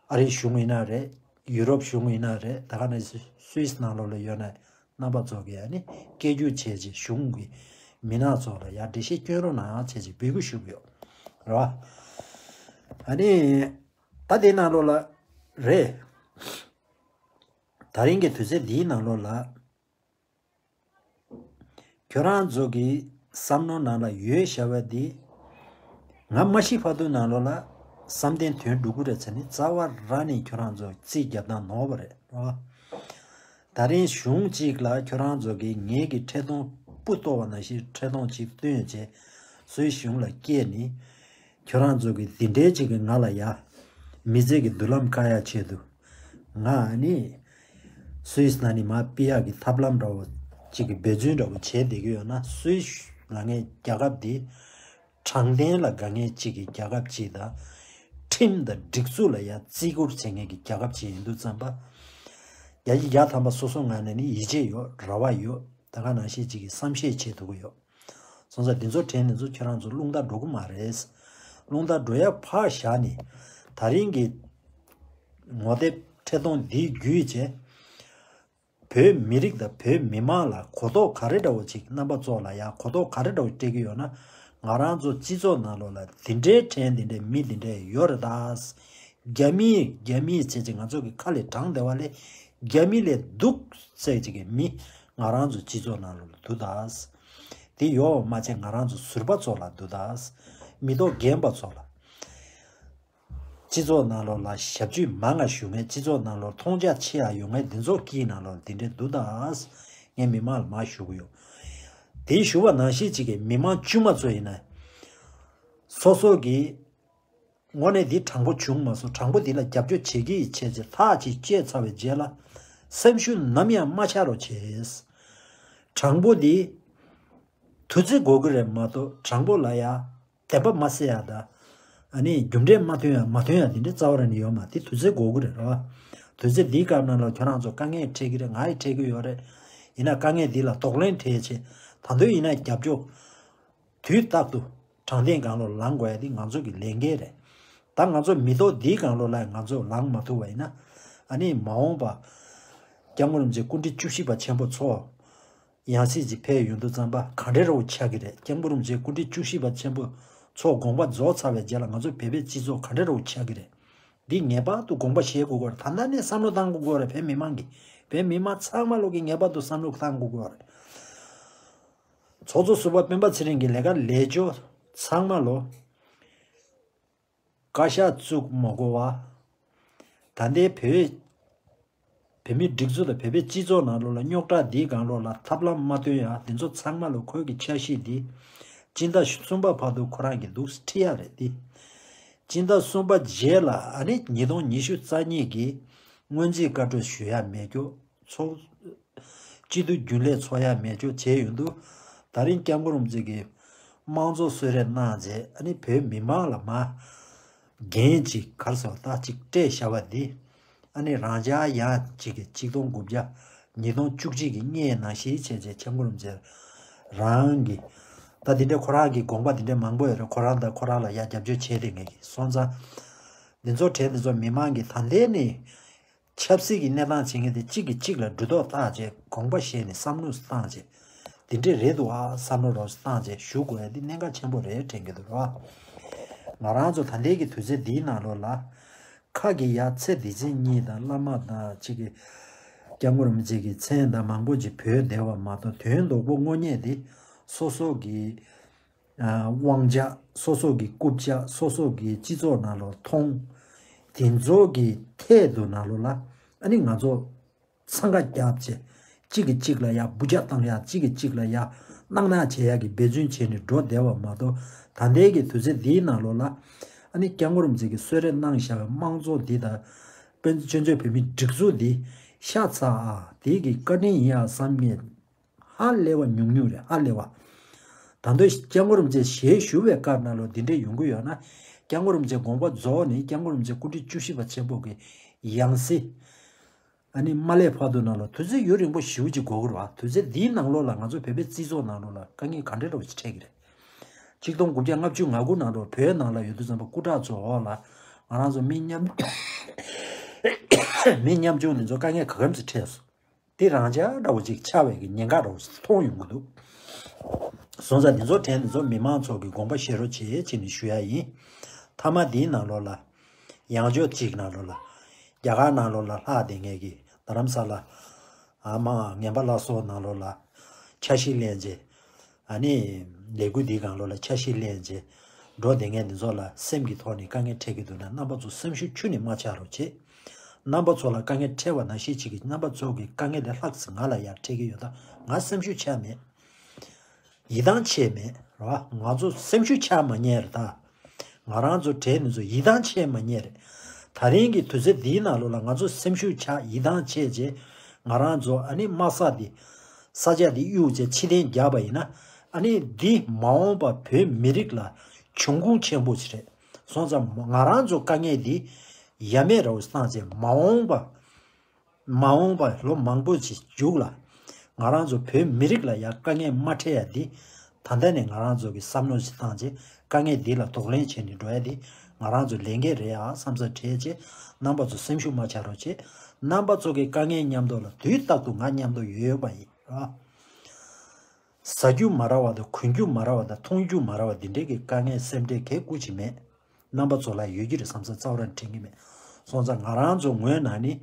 ཨ་རིའི་གཞུང་ཡིན་ན་རེད། ཡུ་རོབ་གཞུང་ཡིན་ན་རེད། ད་ག་ནང་བཞིན་སུ་ཝིས་ནང་ལོགས་ལ་ཡོད་ན་རྣམ་པ་ཚོ་གིས་ཨ་ནི་སྐད་སྒྱུར་བྱས་བྱས་གཞུང་གི་མི་སྣ་ཚོ་ལ་ཡ་འགྲེལ་བཤད་སྐྱོན་རོགས་གནང་བྱས་བྱས་འབོད་སྐུལ་ཞུ་གི་ཡོད་རེད་བ། ཨ་ནི། ད་དེའི་ནང་ལོགས་ལ་རེད། ད་རིང་གི་དུས་ཚོད་འདིའི་ནང་ལོགས་ལ་ཁྱོད་རང་ཚོ་གི་བསམ་བློ་ནང་ལ་ཡོད་བྱ་བ་འདི་ང་མ་ཤི་བར་དུ་ནང་ལོགས་ལ་བསམ་གཏན་དོན་འགྲུབ་ཀྱི་རེད་ཟེར་ནས་རྩ་བ་རང་ནས་ཁྱོད་རང་ཚོ་རྩིས་རྒྱབ་སྟངས་ནོར་བ་རེད་རོ། ད་རིང་གཞུང་གཅིག་ལ་ཁྱོད་རང་ཚོ་གི་ངེད་ཀྱི་འཕྲལ་གཏོང་སྤུ་གཏོར་བ་ནང་བཞིན་འཕྲལ་གཏོང་གཅིག་བཏོན་བྱས་སུའི་གཞུང་ལ་སྐྱེལ་ནས། ཁྱོད་རང་ཚོ་གི་འདི་འདྲའི་ཅིག་གི་ང་ལ་ཡ། མི་ཚེ་གི་མདུན་ལམ་བཀག་ཡ་ཆེད་དུ། ང་ནི། སུད་སི་ནང་ནས་མར་ཕུད་ཡག་གི་ཐབས་ལམ་འདྲ་བོ་ཅིག་གི་འབད་བརྩོན་འདྲ་བོ་བྱས་བསྡད་ཀྱི་ཡོད་ན་སུད་སི་ལ་ངའི་རྒྱལ་ཁབ་འདི། དྲང་བདེན་ལ་དགའ་མཁན་ཅིག་གི་རྒྱལ་ཁབ་ཅིག་དང་། ཁྲིམས་དང་སྒྲིག་འཛུགས་ལ་ཡ་བརྩི་བཀུར་བྱེད་མཁན་གྱི་རྒྱལ་ཁབ་ཅིག་ཡིན་དུས་ཙམ་པ། བརྒྱ་ཆ་བརྒྱ་ཐམ་པ་སོ་སོ་ངོས་ནས་ནི་ཡིད་ཆེས་ཡོད་རེ་བ་ཡོད་ད་ག་ནང་བཞིན་ཅིག་གི་བསམ་ཤེས་བྱེད་ཐུབ་ཀྱི་ཡོད། སོང་ཙང་འདི་ཚོ་དྲན་ནས་ཚོ་ཁྱོད་རང་ཚོ་རླུང་རྟ་འགྲོ་གི་མ་རེད། རླུང་རྟ་འགྲོ་ཡ་ཕར་བཞག་ནས་ད་རིང་གི་ངོ་དེབ་འཕྲལ་གཏོང་འདི་བརྒྱུད་བྱས། བོད་མི་རིགས་དང་བོད་མི་མང་ལ་གོ་རྟོགས་ག་རེ་འདྲ་བོ་ཅིག་རྣམ་པ་ཚོ་ལ་ཡ་གོ་རྟོགས་ག་རེ་འདྲ་བོ་སྤྲད་ཀྱི་ཡོད་ན། ང་རང་ཚོ་སྤྱི་ཚོགས་ནང་ལོགས་ལ་འདི་འདྲའི་ཕྲན་འདི་འདྲའི་མི་འདི་འདྲའི་ཡོད་རེད་ད། རྒྱ་མི་རྒྱ་མི་བྱས་ཅིག་ང་ཚོ་གི་ཁ་ལས་དྲངས་བསྡད་པ་ལས། རྒྱ་མི་ལས་སྡུག་ཚད་ཅིག་གི་མི་ང་རང་ཚོ་སྤྱི་ཚོགས་ནང་ལོགས་ལ་འདུག་ད། དེ་ཡོད་མ་ཚད་ང་རང་ཚོ་ཟུར་པ་ཚོ་ལ་འདུག་ད། མི་ཐོག་རྒན་པ་ཚོ་ལ། སྤྱི་ཚོགས་ནང་ལོགས་ལ་ཞབས་ཕྱི་མང་ང་ཞུ་མཁན། སྤྱི་ཚོགས་ནང་ལོགས་མཐོང་རྒྱ་ཆེ་ཡ་ཡོད་མཁན་འདི་ཚོ་གི་ནང་ལོགས་འདི་འདྲའི་འདུག་ད། ངས་མི་མང་ལ་མ་ཞུ་གི་ཡོད། དེ་ཞུ་བ་ནང་བཞིན་ཅིག་གི་མི་མང་དཀྱུས་མ་ཚོ་ཡིན་ན། སོ་སོ་གི་དངོས་གནས་འདི་དྲང་པོ་བྱུང་མ་སོང་། དྲང་པོ་འདི་ལ་རྒྱབ་སྐྱོར་བྱེད་ཀྱི་ཡིན་བྱས་རྗེས་ཐག་ཅིག་བཅད་ཚར་བའི་རྗེས་ལ་སེམས་ཤུགས་ནམ་ཡང་མ་ཆག་རོགས་བྱེད། དྲང་པོ་འདི་དུས་ཚོད་དགོས་ཀྱི་རེད་མ་གཏོགས། དྲང་པོ་ལ་ཡ་བདེན་པ་མ་གསལ་ཡ་དང་། ཨ་ནི་རྒྱུ་འབྲས་མ་ཐོན་ཡ་མ་ཐོན་ཡ་འདི་འདྲའི་རྩ་བ་རང་ནས་ཡོད་མ་རེད། དུས་ཚོད་དགོས་ཀྱི་རེད་རོ། དུས་ཚོད་འདིའི་སྐབས་ནང་ལ་ཁྱོད་རང་ཚོ་དཀའ་ངལ་འཕྲད་ཀྱི་རེད། ང་ཡི་འཕྲད་ཀྱི་ཡོད་རེད། ཡིན་ན་དཀའ་ངལ་འདི་ལ་གདོང་ལེན་འཕྲད་བྱེད། ད་དུང་ཡིན་ན་རྒྱབ་སྐྱོར་དུས་རྟག་ཏུ་དྲང་བདེན་སྒང་ལོགས་ལངས་དགོས་ཡ་འདི་ང་ཚོ་གི་ལས་འགན་རེད། ད་ང་ཚོ་མི་ཐོག་འདིའི་སྒང་ལོགས་ལ་ང་ཚོ་ལངས་མ་ཐུབ་པ་ཡིན་ན། ཨ་ནི་མ་འོངས་པ་སྐྱབས་མགོན་རིན་པོ་ཆེ་སྐུ་ཕྲེང་བཅུ་བཞི་པ་ཆེན་པོ་མཆོག་ཡང་སྲིད་ཅིག་ཕེབས་ཡོང་དུས་ཙམ་པ་ག་འདྲ་རོ་ཆགས་ཀྱི་རེད། སྐྱབས་མགོན་རིན་པོ་ཆེ་སྐུ་ཕྲེང་བཅུ་བཞི་པ་ཆེན་པོ་མཆོག་དགོངས་པ་རྫོགས་ཚར་བའི་རྗེས་ལ་ང་ཚོ་བོད་པའི་སྤྱི་ཚོགས་ག་འདྲ་རོ་ཆགས་ཀྱི་རེད། འདི་ངེས་པར་དུ་དགོངས་པ་བཞེས་དགོས་ཀྱི་རེད། ད་ལྟ་ནས་བསམ་བློ་བཏང་དགོས་ཀྱི་རེད། བོད་མི་མང་གིས། བོད་མི་མང་ཚང་མ་ལོག་གིས་ངེས་པར་དུ་བསམ་བློ་བཏང་དགོས་ཀྱི་རེད། ཚོགས་གཙོ་ཟུར་པ་སྤེན་པ་ཚེ་རིང་གི་ལས་ཀ་ལས་ཕྱོགས་ཚང་མ་ལོ། བཀའ་ཤག་བཙུགས་མ་དགོས་པ། ད་ལྟའི་བོད། བོད་མིའི་སྒྲིག་འཛུགས་དང་བོད་པའི་སྤྱི་ཚོགས་ནང་ལོགས་ལ་རྙོག་དྲ་འདིའི་སྒང་ལོགས་ལ་ཐབས་ལམ་མ་སྟོན་ཡ་འདི་ཚོ་ཚང་མ་ལོ་ཁོའི་གི་འཆར་གཞི་འདི། སྤྱི་ཟླ་གསུམ་པ་བར་དུ་ཁོ་རང་གི་འདུག་ཁྲིད་ཡ་རེད་འདི། སྤྱི་ཟླ་གསུམ་པ་རྗེས་ལ་ཨ་ནི་ཉིས་སྟོང་ཉི་ཤུ་རྩ་གཉིས་ཀྱི་སྔོན་རྩིས་བཀའ་འཁྲོལ་ཞུ་ཡ་མེད་རྒྱུ། ཚོགས། སྤྱི་འཐུས་རྒྱུན་ལས་ཚོགས་ཡ་མེད་རྒྱུ་བྱས་ཡོང་དུས། ད་རིང་སྐྱབས་མགོན་རིན་པོ་ཆེ་གིས་དམངས་གཙོ་གསོལ་རས་གནང་རྗེས་ཨ་ནི་བོད་མི་མང་ལ་མ། འགན་ཅིག་ག་རེ་ཟེར་བ་ད་ཅིག་སྤྲད་བཞག་པ་འདི། ཨ་ནི་རང་འཇགས་ཡང་ཅིག་གི་ཆིག་སྟོང་དགུ་བརྒྱ་ཉིས་སྟོང་བཅུ་གཅིག་གི་སྔོན་ནང་བཞིན་བྱས་རྗེས་སྐྱབས་མགོན་རིན་པོ་ཆེ་རང་གི། ད་འདི་འདྲའི་ཁོ་རང་གི་དགོངས་པ་འདི་འདྲའི་མང་པོ་ཡོད་རེད། ཁོ་རང་དང་ཁོ་རང་ལ་ཡ་རྒྱབ་སྐྱོར་བྱས་ཏེ་ངེད་ཀྱི་སོང་ཙང་། འདི་ཚོ་གྲས་འདི་ཚོ་མི་མང་གི་ད་ལྟའི་ནས་ཆབ་སྲིད་ཀྱི་གནས་སྟངས་བྱེད་མཁན་དེ་གཅིག་གིས་གཅིག་ལ་གྲོས་ཐོག་བཏགས་བྱས་དགོངས་པ་བཞེས་ནས་བསམ་བློ་བཏང་བྱས། འདི་འདྲས་རེད་འདུག་ཨ་བསམ་བློ་རོགས་བཏང་བྱས་ཞུ་དགོས་ཡ་འདི་གནད་འགག་ཆེན་པོ་རེད་དྲན་གྱི་འདུག་ར། ང་རང་ཚོ་ད་ལྟའི་གི་དུས་ཚོད་འདིའི་ནང་ལོགས་ལ། ཁ་གི་ཡ་ཚེ་འདི་ཕྱི་གཉིས་དང་བླ་མ་དང་གཅིག་གི་སྐྱབས་མགོན་རིན་པོ་ཆེ་གི་མཚན་དང་མང་པོ་ཅིག་བོས་བསྡད་པ་མ་གཏོགས་དོན་དག་པོ་དངོས་གནས་དེ་སོ་སོ་གི་ཨ། དབང་ཆ། སོ་སོ་གི་རྐུབ་ཆ། སོ་སོ་གི་སྤྱི་ཚོགས་ནང་ལོགས་མཐོང་། དེ་ཚོ་གི་ཐད་དུ་ནང་ལོགས་ལ་ཨ་ནི་ང་ཚོ་འཚང་ཁ་རྒྱབ་བྱས། གཅིག་གིས་གཅིག་ལ་ཡ་འབུ་ཆ་བཏང་ཡ། གཅིག་གིས་གཅིག་ལ་ཡ་སྣང་བརྙན་བྱེད་ཡ་གི་འབད་བརྩོན་བྱས་ནས་འགྲོ་བསྡད་པ་མ་གཏོགས། ད་ལྟའི་གི་དུས་ཚོད་འདིའི་ནང་ལོགས་ལ་ཨ་ནི་སྐྱབས་མགོན་རིན་པོ་ཆེ་གིས་གསོལ་རས་གནང་བཞག་པའི་དམངས་གཙོ་འདི་དང་། དཔལ་འབྱོར་བོད་མིའི་སྒྲིག་འཛུགས་འདི་ཤ་ཚ་ཨ། དེ་གི་བཀའ་དྲིན་ཡིན་ཨ་བསམ་མཁན། ཧ་ལས་པ་ཉུང་ཉུང་རེད། ཧ་ལས་པ། ད་དུང་སྐྱབས་མགོན་རིན་པོ་ཆེ་ཞལ་བཞུགས་པའི་སྐབས་ནང་ལོགས་འདི་འདྲས་ཡོང་གི་ཡོད་ན། སྐྱབས་མགོན་རིན་པོ་ཆེ་དགོངས་པ་རྫོགས་ནས་སྐྱབས་མགོན་རིན་པོ་ཆེ་སྐུ་ཕྲེང་བཅུ་བཞི་པ་ཆེན་པོ་གི་ཡང་སྲིད། ཨ་ནི་མ་སླེབས་བར་དུ་ནང་ལོགས་དུས་ཚོད་ཡུན་རིང་པོ་ཞེ་པོ་ཅིག་འགོར་གི་རེད་བ། དུས་ཚོད་འདིའི་ནང་ལོགས་ལ་ང་ཚོ་བོད་པའི་སྤྱི་ཚོགས་ནང་ལོགས་ལ་དཀའ་ངལ་ག་འདྲས་འདྲ་བོ་ཞིག་འཕྲད་ཀྱི་རེད། ཆིག་སྟོང་དགུ་བརྒྱ་ལྔ་བཅུ་ང་དགུ་ནང་ལོགས་བོད་ནང་ལ་ཡོད་དུས་ཙམ་པ་སྐུ་དྲག་ཚོ་འོག་ལ་ང་རང་ཚོ་མི་ཉམ་མི་ཉམ་ཆུང་འདི་ཚོ་དཀའ་ངལ་ག་གམ་ཞིག་འཕྲད་སོང་། དེ་རང་འཇགས་འདྲ་བོ་ཅིག་ཆགས་པའི་གི་ཉེན་ཁ་འདྲ་བོ་ཞིག་མཐོང་ཡོང་གི་འདུག་སོང་ཙང་འདི་ཚོ་དྲན་འདི་ཚོ་མི་མང་ཚོ་གི་དགོངས་པ་བཞེས་རོགས་བྱེད་ཅེས་ནས་ཞུ་ཡ་ཡིན། མཐའ་མ་འདིའི་ནང་ལོགས་ལ། ཡང་ཕྱོགས་གཅིག་ནང་ལོགས་ལ། རྒྱ་གར་ནང་ལོགས་ལ་ལྷག་བསྡད་མཁན་གྱི་རྡ་རམ་ས་ལ། ཨ་མ་ངན་པ་ལ་སོགས་ནང་ལོགས་ལ། འཆར་གཞི་ལེན་བྱས། ཨ་ནི། ལས་འགུལ་འདིའི་སྒང་ལོགས་ལ་འཆར་གཞི་ལེན་བྱས། འགྲོ་བསྡད་མཁན་འདི་ཚོ་ལ་སེམས་ཀྱི་ཐོག་ནས་དཀའ་ངལ་འཕྲད་ཀྱི་འདུག་ན་རྣམ་པ་ཚོ་སེམས་ཤུགས་ཁྱོན་ནས་མ་ཆག་རོགས་བྱེད། རྣམ་པ་ཚོ་ལ་དཀའ་ངལ་འཕྲད་པ་ནང་བཞིན་གཅིག་གིས་རྣམ་པ་ཚོ་གི་དཀའ་ངལ་ལས་ལྷག་ཙམ་ང་ལ་ཡར་འཕྲད་ཀྱི་ཡོད་ད། ང་སེམས་ཤུགས་ཆག་མེད། ཡིད་ཐང་ཆད་མེད་ར། ང་ཚོ་སེམས་ཤུགས་ཆག་མ་ཉན་རེད་ད། ང་རང་ཚོ་གྲས་འདི་ཚོ་ཡིད་ཐང་ཆད་མ་ཉན་རེད། ད་རིང་གི་དུས་ཚོད་འདིའི་ནང་ལོགས་ལ་ང་ཚོ་སེམས་ཤུགས་ཆག་ཡིད་ཐང་ཆད་རྗེས་ང་རང་ཚོ་ཨ་ནི་དམག་ས་འདི། ས་ཆ་འདི་གཡུག་རྗེས་ཕྱིར་འཐེན་རྒྱག་པ་ཡིན་ན། ཨ་ནི་འདི་མ་འོངས་པ་བོད་མི་རིགས་ལ་འབྱུང་ཁུངས་ཆེན་པོ་ཞིག་རེད། སོང་ཙང་ང་རང་ཚོ་དཀའ་ངལ་འདི་ཡ་མེད་ར་བོ་བཏང་རྗེས་མ་འོངས་པ། མ་འོངས་པ་ལོ་མང་པོ་ཞིག་མཇུག་ལ། ང་རང་ཚོ་བོད་མི་རིགས་ལ་ཡང་དཀའ་ངལ་མ་འཕྲད་ཡ་འདི། ད་ལྟ་ནས་ང་རང་ཚོ་གི་བསམ་བློ་ཞིག་བཏང་རྗེས་དཀའ་ངལ་འདི་ལ་གདོང་ལེན་བྱས་ནས་འགྲོ་ཡ་འདི། ང་རང་ཚོ་ལས་འགན་རེད་ཨ་བསམ་ས་བྲལ་རྗེས། རྣམ་པ་ཚོ་སེམས་ཤུགས་མ་ཆག་རོགས་བྱེད། རྣམ་པ་ཚོ་གི་དཀའ་ངལ་མཉམ་དུ་ལ་དུས་རྟག་ཏུ་ང་མཉམ་དུ་ཡོད་ཡོད་པ་ཡིན་ར། ཟ་རྒྱུ་མ་རག་པ་དང་གོན་རྒྱུ་མ་རག་པ་དང་མཐོང་རྒྱུ་མ་རག་པ་འདི་འདྲའི་གི་དཀའ་ངལ་སེམས་ཁྲལ་གང་ཡང་ཅིག་མེད། རྣམ་པ་ཚོ་ལ་ཡོད་ཀྱི་རེད་བསམ་ས་རྩ་བ་རང་དྲན་གྱི་མེད། སོང་ཙང་ང་རང་ཚོ་ངོས་ནས་ནི།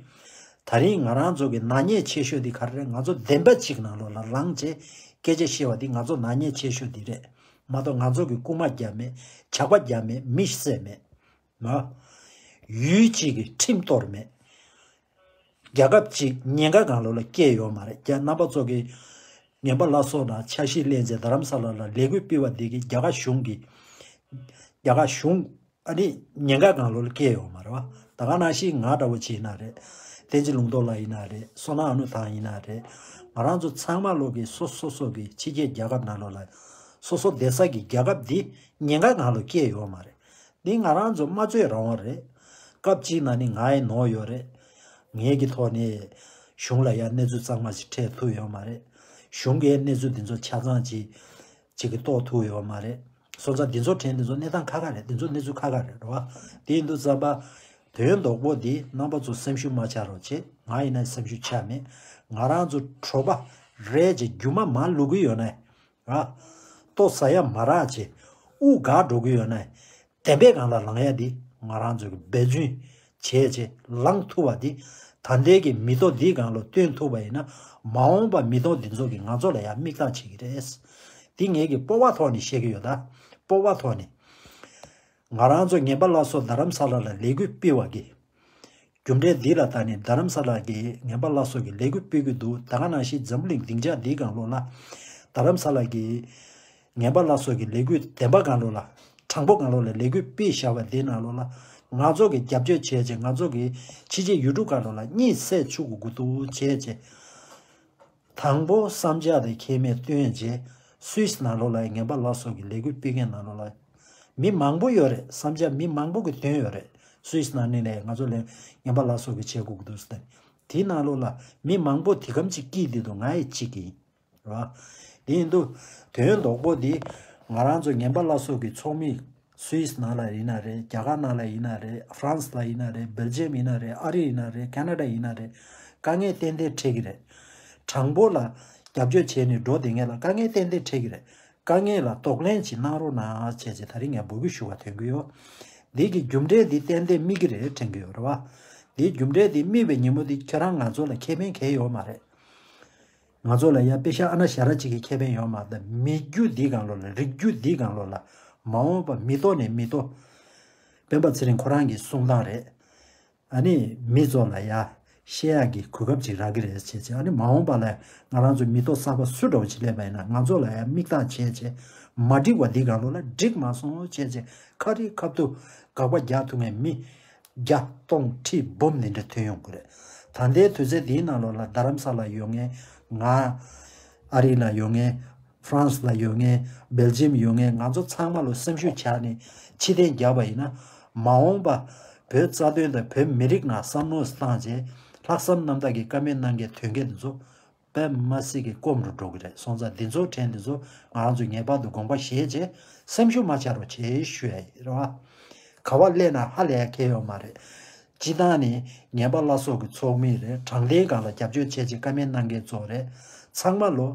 ད་རིང་ང་རང་ཚོ་གི་ནག་ཉེས་ཆེ་ཤོས་འདི་ག་རེ་རེད། ང་ཚོ་བདེན་པ་གཅིག་ནང་ལོགས་ལ་ལངས་བྱས་སྐད་ཆ་བཤད་པ་འདི་ང་ཚོ་ནག་ཉེས་ཆེ་ཤོས་འདི་རེད་མ་གཏོགས། ང་ཚོ་གི་རྐུ་མ་རྒྱབ་མེད། ཇག་པ་རྒྱབ་མེད། མི་བསད་མེད། ཡུལ་གཅིག་གི་ཁྲིམས་གཏོར་མེད། རྒྱལ་ཁབ་གཅིག་ཉེན་ཁ་སྒང་ལོགས་ལ་སྐྱེས་ཡོད་མ་རེད། རྒྱ་རྣམ་པ་ཚོ་གི་ངན་པ་ལ་སོགས་དང་འཆར་གཞི་ལེན་བྱས་རྡ་རམ་ས་ལ་ལ་ལས་འགུལ་སྤེལ་བ་འདི་གིས་རྒྱ་གར་གཞུང་གི་རྒྱ་གར་གཞུང་ཨ་ནི་ཉེན་ཁ་སྒང་ལོགས་ལ་སྐྱེས་ཡོད་མ་རེད་བ། ད་ག་ནང་བཞིན་ང་འདྲ་བོ་ཅིག་ཡིན་ན་རེད། བསྟན་འཛིན་ལུང་རྟོགས་ལགས་ཡིན་ན་རེད། བསོད་ནམས་ཨ་ནུ་ཐང་ཡིན་ན་རེད། ང་རང་ཚོ་ཚང་མ་ལོག་གི་སོ་སོ་སོ་གི་ཕྱི་རྒྱལ་རྒྱལ་ཁབ་ནང་ལོགས་ལ་སོ་སོ་བསྡད་ས་གི་རྒྱལ་ཁབ་འདི་ཉེན་ཁ་སྒང་ལོགས་སྐྱེས་ཡོད་མ་རེད། འདི་ང་རང་ཚོ་སྨྲ་བརྗོད་རང་དབང་རེད། སྐབས་གཅིག་ན་ནི་ང་ཡི་ནོར་ཡོད་རེད། ངེད་ཀྱི་ཐོག་ནས་གཞུང་ལ་ཡང་གནས་ཚུལ་གཙང་མ་ཞིག་འཕྲད་ཐུབ་ཡོད་མ་རེད། གཞུང་གིས་གནས་ཚུལ་འདི་ཚོ་ཆ་ཚང་ཅིག་ཅིག་གིས་རྟོགས་ཐུབ་ཡོད་མ་རེད། སོང་ཙང་འདི་ཚོ་དྲན་འདི་ཚོ་གནས་སྟངས་ཁག་ཁག་རེད། འདི་ཚོ་གནས་ཚུལ་ཁག་ཁག་རེད་རེད་བ། དེ་ཡིན་དུས་ཙམ་པ་དོན་རྡོག་པོ་འདི་རྣམ་པ་ཚོ་སེམས་ཤུགས་མ་ཆག་རོགས་བྱེད། ང་ཡིན་ན་སེམས་ཤུགས་ཆག་མེད། ང་རང་ཚོ་གྲོད་པ་རལ་ཅིག་རྒྱུ་མ་མ་བླུག་གི་ཡོད་ན། ར། ལྟོ་ཟ་ཡ་མ་རག་ཅེས། དབུགས་འགག་འགྲོ་གི་ཡོད་ན། བདེན་པའི་སྒང་ལ་ལངས་ཡ་འདི་ང་རང་ཚོ་གི་འབད་བརྩོན་བྱས་བྱས་ལངས་ཐུབ་པ་འདི། ད་ལྟའི་གི་མི་ཐོག་འདིའི་སྒང་ལ་བཏོན་ཐུབ་པ་ཡིན་ན། མ་འོངས་པ་མི་ཐོག་འདི་ཚོ་གི་ང་ཚོ་ལ་ཡང་མིག་ལྟ་བྱེད་ཀྱི་རེད། འདི་ངེད་ཀྱི་སྤོབས་པ་ཐོག་ནས་བཤད་ཀྱི་ཡོད་ད། སྤོབས་པ་ཐོག་ནས། ང་རང་ཚོ་ངན་པ་ལ་སོགས་རྡ་རམ་ས་ལ་ལ་ལས་འགུལ་སྤེལ་བ་གི་རྒྱུ་འབྲས་འདི་ལ་ལྟ་ནས་རྡ་རམ་ས་ལ་གི་ངན་པ་ལ་སོགས་ཀྱི་ལས་འགུལ་སྤེལ་གྱི་འདུག་ད་ག་ནང་བཞིན་འཛམ་བུ་གླིང་སྡིངས་ཆ་འདིའི་སྒང་ལོགས་ལ་རྡ་རམ་ས་ལ་གི་ངན་པ་ལ་སོགས་ཀྱི་ལས་འགུལ་བདེན་པ་སྒང་ལོགས་ལ་དྲང་པོ་སྒང་ལོགས་ལ་ལས་འགུལ་སྤེལ་བཞག་པ་འདི་ནང་ལོགས་ལ་ང་ཚོ་གི་རྒྱབ་སྐྱོར་བྱས་བྱས་ང་ཚོ་གི་ཕྱི་རྒྱལ་ཡུལ་གྲུ་སྒང་ལོགས་ལ་གཉིད་སད་བཅུག་དགོས་ཀྱི་འདུག་བྱས་བྱས། དང་པོ་བསམ་འཆར་དེ་ཁེ་མེད་བཏོན་རྗེས་སུད་སི་ནང་ལོགས་ལ་ངན་པ་ལ་སོགས་ཀྱི་ལས་འགུལ་སྤེལ་མཁན་ནང་ལོགས་ལ་མི་མང་པོ་ཡོད་རེད། བསམ་འཆར་མི་མང་པོ་གིས་བཏོན་ཡོད་རེད། སུད་སི་ནང་ནས་ལས་ང་ཚོ་ལས་ངན་པ་ལ་སོགས་ཀྱི་བྱེད་དགོས་ཀྱི་འདུག་ཟེར། དེའི་ནང་ལོགས་ལ་མི་མང་པོ་དེ་གམ་གཅིག་སྐྱིད་བསྡད་འདུག་ང་ཡི་གཅིག་ཡིན། རེད་བ། དེ་ཡིན་དུས་དོན་རྡོག་པོ་འདི་ང་རང་ཚོ་ངན་པ་ལ་སོགས་ཀྱི་ཚོགས་མི་སུད་སི་ནང་ལ་ཡིན་ན་རེད། རྒྱ་གར་ནང་ལ་ཡིན་ན་རེད། ཧྥ་རན་སི་ལ་ཡིན་ན་རེད། སྦེལ་ཇི་ཡམ་ཡིན་ན་རེད། ཨ་རི་ཡིན་ན་རེད། ཁེ་ན་ཌ་ཡིན་ན་རེད། དཀའ་ངལ་ཏན་ཏན་འཕྲད་ཀྱི་རེད། དྲང་པོ་ལ་རྒྱབ་སྐྱོར་བྱས་ནས་འགྲོ་བསྡད་མཁན་ལ་དཀའ་ངལ་ཏན་ཏན་འཕྲད་ཀྱི་རེད། དཀའ་ངལ་ལ་གདོང་ལེན་ཅིག་གནང་རོགས་གནང་བྱས་བྱས་ད་རིང་ངས་འབོད་སྐུལ་ཞུ་བ་ཐོན་གྱི་ཡོད། འདི་གི་རྒྱུ་འབྲས་འདི་ཏན་ཏན་སྨིན་གྱི་རེད་དྲན་གྱི་ཡོད་རེད་བ། འདིའི་རྒྱུ་འབྲས་འདི་སྨིན་པའི་ཉིན་མོ་འདི་ཁྱེད་རང་ང་ཚོ་ལ་ཁེ་ཕན་གང་ཡང་ཡོད་མ་རེད། ང་ཚོ་ལ་ཡང་པེ་ཤ་ཨ་ན་ཞ་ར་གཅིག་གི་ཁེ་ཕན་ཡོད་མ་རེད། མི་རྒྱུད་འདིའི་སྒང་ལོགས་ལ་རིགས་རྒྱུད་འདིའི་སྒང་ལོགས་ལ་མ་འོངས་པ་མི་ཐོག་ནས་མི་ཐོག་སྤེན་པ་ཚེ་རིང་ཁོ་རང་གི་གསུང་སྟངས་རེད། ཨ་ནི་མི་ཚོ་ལ་ཡ་བཤད་ཡག་གི་གོ་སྐབས་ཅིག་རག་གི་རེད་བྱས་ཙང་། ཨ་ནི་མ་འོངས་པ་ལ་ང་རང་ཚོ་མི་ཐོག་གསར་པ་སུ་འདྲ་བོ་ཅིག་སླེབས་པ་ཡིན་ན་ང་ཚོ་ལ་ཡ་མིག་ལྟ་བྱས་བྱས་མ་འགྲིག་པ་འདིའི་སྒང་ལོགས་ལ་འགྲིག་མ་སོང་བྱས་བྱས་ཁ་རི་ཁ་ཐུག་དགག་པ་རྒྱག་ཐུབ་མཁན་མི་བརྒྱ་སྟོང་ཁྲི་འབུམ་འདི་འདྲ་ཐོན་ཡོང་གི་རེད། ད་ལྟའི་དུས་ཚོད་འདིའི་ནང་ལོགས་ལ་རྡ་རམ་ས་ལ་ཡོད་མཁན། ང་ཨ་རི་ལ་ཡོད་མཁན། ཧྥ་རན་སི་ལ་ཡོད་མཁན། སྦེལ་ཇི་ཡམ་ཡོད་མཁན། ང་ཚོ་ཚང་མ་ལོ་སེམས་ཤུགས་ཆག་ནས་ཕྱིར་འཐེན་རྒྱག་པ་ཡིན་ན། མ་འོངས་པ་བོད་རྩ་དོན་དང་བོད་མི་རིགས་ནང་བསམ་བློ་བཏང་རྗེས་ལྷག་བསམ་རྣམ་དག་གིས་དཀའ་མེད་གནང་མཁན་དོན་མཁན་དེ་ཚོ་དཔེ་མ་སྲིད་ཀྱི་སྐོམ་རུ་འགྲོ་གི་རེད། སོང་ཙང་འདི་ཚོ་དྲན་འདི་ཚོ་ང་རང་ཚོས་ངེས་པར་དུ་དགོངས་པ་བཞེས་རྗེས་སེམས་ཤུགས་མ་ཆག་རོགས་བྱེད་ཞུ་ཡ་ཡིན་རེད་བ། ག་བ་སླེབས་ན་ཧ་ལས་ཡ་གང་ཡང་ཡོད་མ་རེད། སྤྱི་བཏང་ནས་ངན་པ་བླ་སྲོག་གི་ཚོགས་མི་རེད། དྲང་བདེན་སྒང་ལ་རྒྱབ་སྐྱོར་བྱས་རྗེས་དཀའ་མེད་གནང་མཁན་ཚོ་རེད། ཚང་མ་ལོ་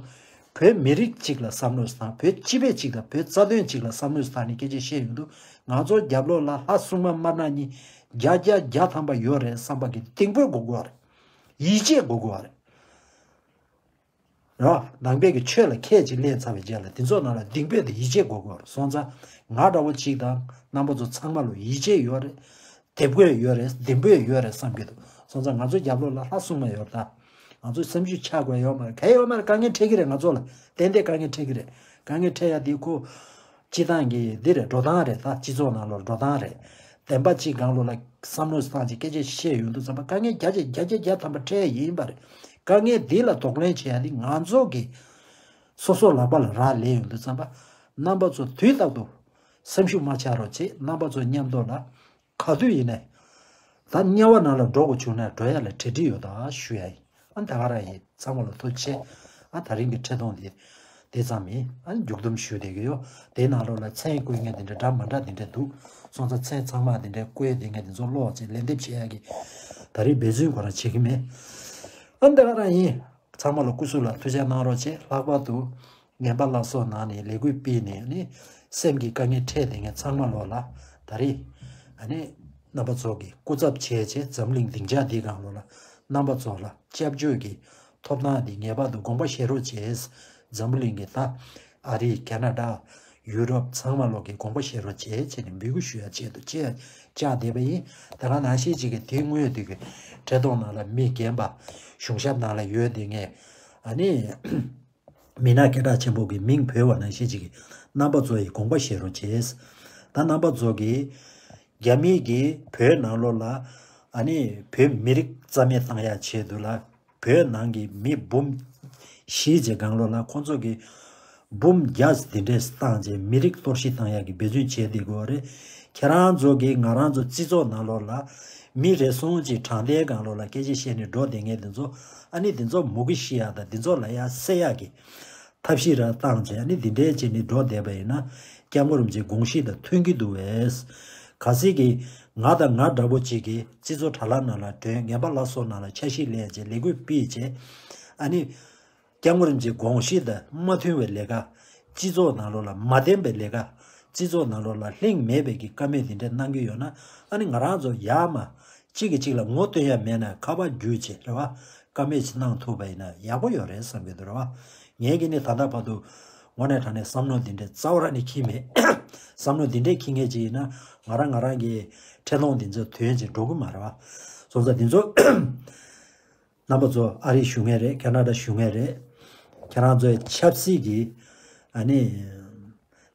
བོད་མི་རིགས་གཅིག་ལ་བསམ་བློ་བཏང་། བོད་སྤྱི་པའི་གཅིག་དང་བོད་རྩ་དོན་གཅིག་ལ་བསམ་བློ་བཏང་ནས་སྐད་ཆ་བཤད་ཡོང་དུས་ང་ཚོ་རྒྱབ་ལོགས་ལ་ལྷ་སྲུང་མ་དམར་ནག་གཉིས་བརྒྱ་བརྒྱ་བརྒྱ་ཐམ་པ་ཡོད་རེད་བསམ་པ་གི་གདེང་སྤོབས་དགོས་དགོས་རེད། ཡིད་ཆེས་དགོས་དགོས་རེད། ར། ནང་པའི་གི་ཆོས་ལ་ཁས་ཅིག་ལེན་ཚར་བའི་རྗེས་ལ་དེ་ཚོ་ནང་ལ་གདེང་སྤོབས་དང་ཡིད་ཆེས་དགོས་དགོས་རེད། སོང་ཙང་ང་འདྲ་བོ་གཅིག་དང་རྣམ་པ་ཚོ་ཚང་མ་ལོ་ཡིད་ཆེས་ཡོད་རེད། དེབ་གོས་ཡོད་རེད། གདེང་སྤོབས་ཡོད་རེད་བསམ་གྱི་འདུག་སོང་ཙང་ང་ཚོ་རྒྱབ་ལོགས་ལ་ལྷ་སྲུང་མ་ཡོད་ད། ང་ཚོ་སེམས་ཤུགས་ཆག་དགོས་ཡོད་མ་རེད། ག་ཡོད་མ་རེད། དཀའ་ངལ་འཕྲད་ཀྱི་རེད། ང་ཚོ་ལ་ཏན་ཏན་དཀའ་ངལ་འཕྲད་ཀྱི་རེད། དཀའ་ངལ་འཕྲད་ཡ་དེ་ཁོ་སྤྱི་བཏང་གི་འདི་རེད། འགྲོ་སྟངས་རེད། ད་སྤྱི་ཚོགས་ནང་ལོགས་འགྲོ་སྟངས་རེད། བདེན་པ་གཅིག་སྒང་ལོགས་ལ་བསམ་བློ་བཏང་ཅིག་སྐད་ཆ་བཤད་ཡོང་དུས་ཙམ་པ་དཀའ་ངལ་བརྒྱ་ཆ་བརྒྱ་ཆ་བརྒྱ་ཐམ་པ་འཕྲད་ཡ་ཡིན་པ་རེད། དཀའ་ངལ་འདི་ལ་གདོང་ལེན་བྱེད་ཡ་འདི་ང་ཚོ་གི་སོ་སོ་ལག་པ་ལ་རག་ལས་ཡོང་དུས་ཙམ་པ་རྣམ་པ་ཚོ་དུས་རྟག་ཏུ་སེམས་ཤུགས་མ་ཆག་རོགས་བྱེད། རྣམ་པ་ཚོ་མཉམ་དུ་ལ་ག་དུས་ཡིན་ནའི་ད་དམྱལ་བ་ནང་ལ་འགྲོ་དགོས་བྱུང་ན་འགྲོ་ཡ་ལ་གྲ་སྒྲིག་ཡོད་ད་ཞུ་ཡ་ཡིན། ཨ་ད་ག་རང་ཡིན། ཚང་མ་ལ་ཐུགས་རྗེ་ཆེ། ཨ་ད་རིང་གི་འཕྲིན་ཐུང་འདི་དེ་ཙམ་ཡིན། ཨ་མཇུག་བསྡོམས་ཞུ་བསྡད་ཀྱི་ཡོད། དེའི་ནང་ལོགས་ལ་མཚན་བཀོད་མཁན་དེ་འདྲ་འདྲ་མི་འདྲ་དེ་འདྲ་འདུག་སོང་ཙང་མཚན་ཚང་མ་དེ་འདྲ་བཀོད་བསྡད་མཁན་དེ་ཚོ་ཀློག་ཅིག་ལན་འདེབས་བྱེད་ཡ་གི་ད་རིང་འབད་བརྩོན་ཁོ་རང་བྱེད་ཀྱི་མེད། ཨ་ད་ག་རང་ཡིན། ཚང་མ་ལ་སྐུ་གཟུགས་ལ་ཐུགས་རྗེ་གནང་རོགས་བྱེད། ལྷག་པར་དུ་ངན་པ་ལ་སོགས་ནང་ནས་ལས་འགུལ་སྤེལ་ནས་ནི་སེམས་ཀྱི་དཀའ་ངལ་འཕྲད་བསྡད་མཁན་ཚང་མ་ལོགས་ལ་ད་རེས་ཨ་ནི་རྣམ་པ་ཚོ་གི་སྐུ་ཚབ་བྱས་བྱས་འཛམ་གླིང་སྡིངས་ཆ་འདིའི་སྒང་ལོགས་ལ་ རྣམ་པ་ཚོ་ལ་སྐྱབས་བཅོལ་གྱི་ཐོབ་ཐང་འདི་ངེས་པར་དུ་དགོངས་པ་བཞེས་རོགས་བྱེད། འཛམ་བུ་གླིང་གི་ད་ཨ་རི་ཁ་ན་ཌ་ཡུ་རོབ་ཚང་མ་ལོག་གི་དགོངས་པ་བཞེས་རོགས་བྱེད་ཅེས་ནས་འབོད་སྐུལ་ཞུ་ཡ་ཆེད་དུ་བཅར་བཅར་བསྡད་པ་ཡིན། དེ་ག་ནང་བཞིན་ཅིག་གི་དེ་སྔོན་དུས་ཀྱི་འཕྲིན་གཏོང་ནང་ལ་མི་རྒན་པ་གཞུང་ཞབས་ནང་ལ་ཡོད་དེ་ངས་ཨ་ནི། མི་སྣ་སྐད་གྲགས་ཆེན་པོ་གི་མིང་བོས་པ་ནང་བཞིན་ཅིག་གི་རྣམ་པ་ཚོ་ཡི་དགོངས་པ་བཞེས་རོགས་བྱེད། ད་རྣམ་པ་ཚོ་གི་རྒྱ་མི་གི་བོད་ནང་ལོགས་ལ་ཨ་ནི་བོད་མི་རིགས་རྩ་མེད་བཏང་ཡ་ཆེད་དུ་ལ་བོད་ནང་གི་མི་འབུམ་བཞི་ཅེ་སྒང་ལོགས་ལ་ཁོང་ཚོ་གི་འབུམ་བརྒྱ་འདི་འདྲས་བཏང་རྗེས་མི་རིགས་གཏོར་བཤིག་བཏང་ཡག་གི་འབད་བརྩོན་བྱས་བསྡད་དགོས་རེད། ཁྱེད་རང་ཚོ་གིས་ང་རང་ཚོ་སྤྱི་ཚོགས་ནང་ལོགས་ལ་མི་རེ་ཟུང་ཅིག་དྲང་བདེན་སྒང་ལོགས་ལ་སྐད་ཆ་བཤད་ནས་འགྲོ་བསྡད་མཁན་འདི་ཚོ་ཨ་ནི་འདི་ཚོ་མུ་གེ་ཤི་ཡག་དང་འདི་ཚོ་ལ་ཡ་བསད་ཡག་གི་ཐབས་ཤེས་ར་བཏང་རྗེས་ཨ་ནི་འདི་འདྲས་བྱས་ནས་འགྲོ་བསྡད་པ་ཡིན་ན་སྐྱབས་མགོན་རིན་པོ་ཆེའི་དགོངས་གཞི་དང་མཐུན་གྱི་འདུག་བས། གལ་སྲིད་ཀྱི་ང་དང་ང་འདྲ་པོ་ཅིག་གིས་སྤྱི་ཚོགས་དྲ་ལམ་ནང་ལ་བྲོས་ངན་པ་ལ་སོགས་ནང་ལ་འཆར་གཞི་ལེན་རྗེས་ལས་འགུལ་སྤེལ་རྗེས་ཨ་ནི། སྐྱབས་མགོན་རིན་པོ་ཆེའི་དགོངས་གཞི་དང་མ་མཐུན་པའི་ལས་ཀ། སྤྱི་ཚོགས་ནང་ལོགས་ལ་མ་བདེན་པའི་ལས་ཀ། སྤྱི་ཚོགས་ནང་ལོགས་ལ་ལྷིང་མེད་པའི་གི་བཀའ་མོལ་འདི་འདྲ་གནང་གི་ཡོད་ན་ཨ་ནི་ང་རང་ཚོ་ཡར་མར་གཅིག་གིས་གཅིག་ལ་ངོ་སྟོན་ཡ་མེད་ན་ཁ་པར་བརྒྱུད་བྱས་རེད་བ། བཀའ་མོལ་ཅིག་གནང་ཐུབ་པ་ཡིན་ན་ཡག་པོ་ཡོད་རེད་བསམ་གྱི་འདུག་རེད་བ། ངས་ཀྱི་ནི་ད་ལྟ་བར་དུ་དངོས་གནས་དྲང་གནས་བསམ་བློ་འདི་འདྲའི་རྩ་བ་རང་ནས་འཁྱེར་མེད། བསམ་བློ་འདི་འདྲའི་འཁྱེར་མཁན་ཅིག་ཡིན་ན་ང་རང་ང་རང་གི་འཕྲིན་ལམ་འདི་ཚོ་དོན་ཅིག་འགྲོ་གི་མ་རེད་བ། སོང་ཙང་འདི་ཚོ། རྣམ་པ་ཚོ་ཨ་རི་བཞུགས་མཁན་རེད། ཁ་ན་ཌ་བཞུགས་མཁན་རེད། ཁྱེད་རང་ཚོའི་ཆབ་སྲིད་ཀྱི་ཨ་ནི་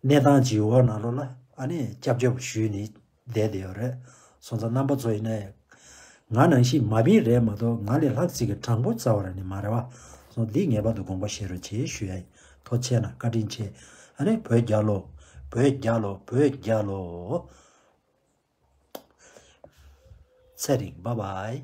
གནས་སྟངས་ཀྱི་འོག་ནང་ལོགས་ལ་ཨ་ནི་སྐྱབས་བཅོལ་ཞུས་ནས་བསྡད་བསྡད་ཡོད་རེད། སོང་ཙང་རྣམ་པ་ཚོ་ཡིན་ན་ཡང་ང་ནང་བཞིན་མ་བིན་རེད་མ་གཏོགས་ང་ལས་ལྷག་ཅིག་གི་དྲང་པོ་རྩ་བ་རང་ནས་མ་རེད་བ། སོང་འདི་ངེས་པར་དུ་དགོངས་པ་བཞེས་རོགས་བྱེད་ཞུ་ཡ་ཡིན། ཐུགས་རྗེ་གནང་། བཀའ་དྲིན་ཆེ། ཨ་ནི་བོད་རྒྱལ་ལོ། བོད་རྒྱལ་ལོ། བོད་རྒྱལ་ལོ། ཚེ་རིང་། བཱའི་བཱའི།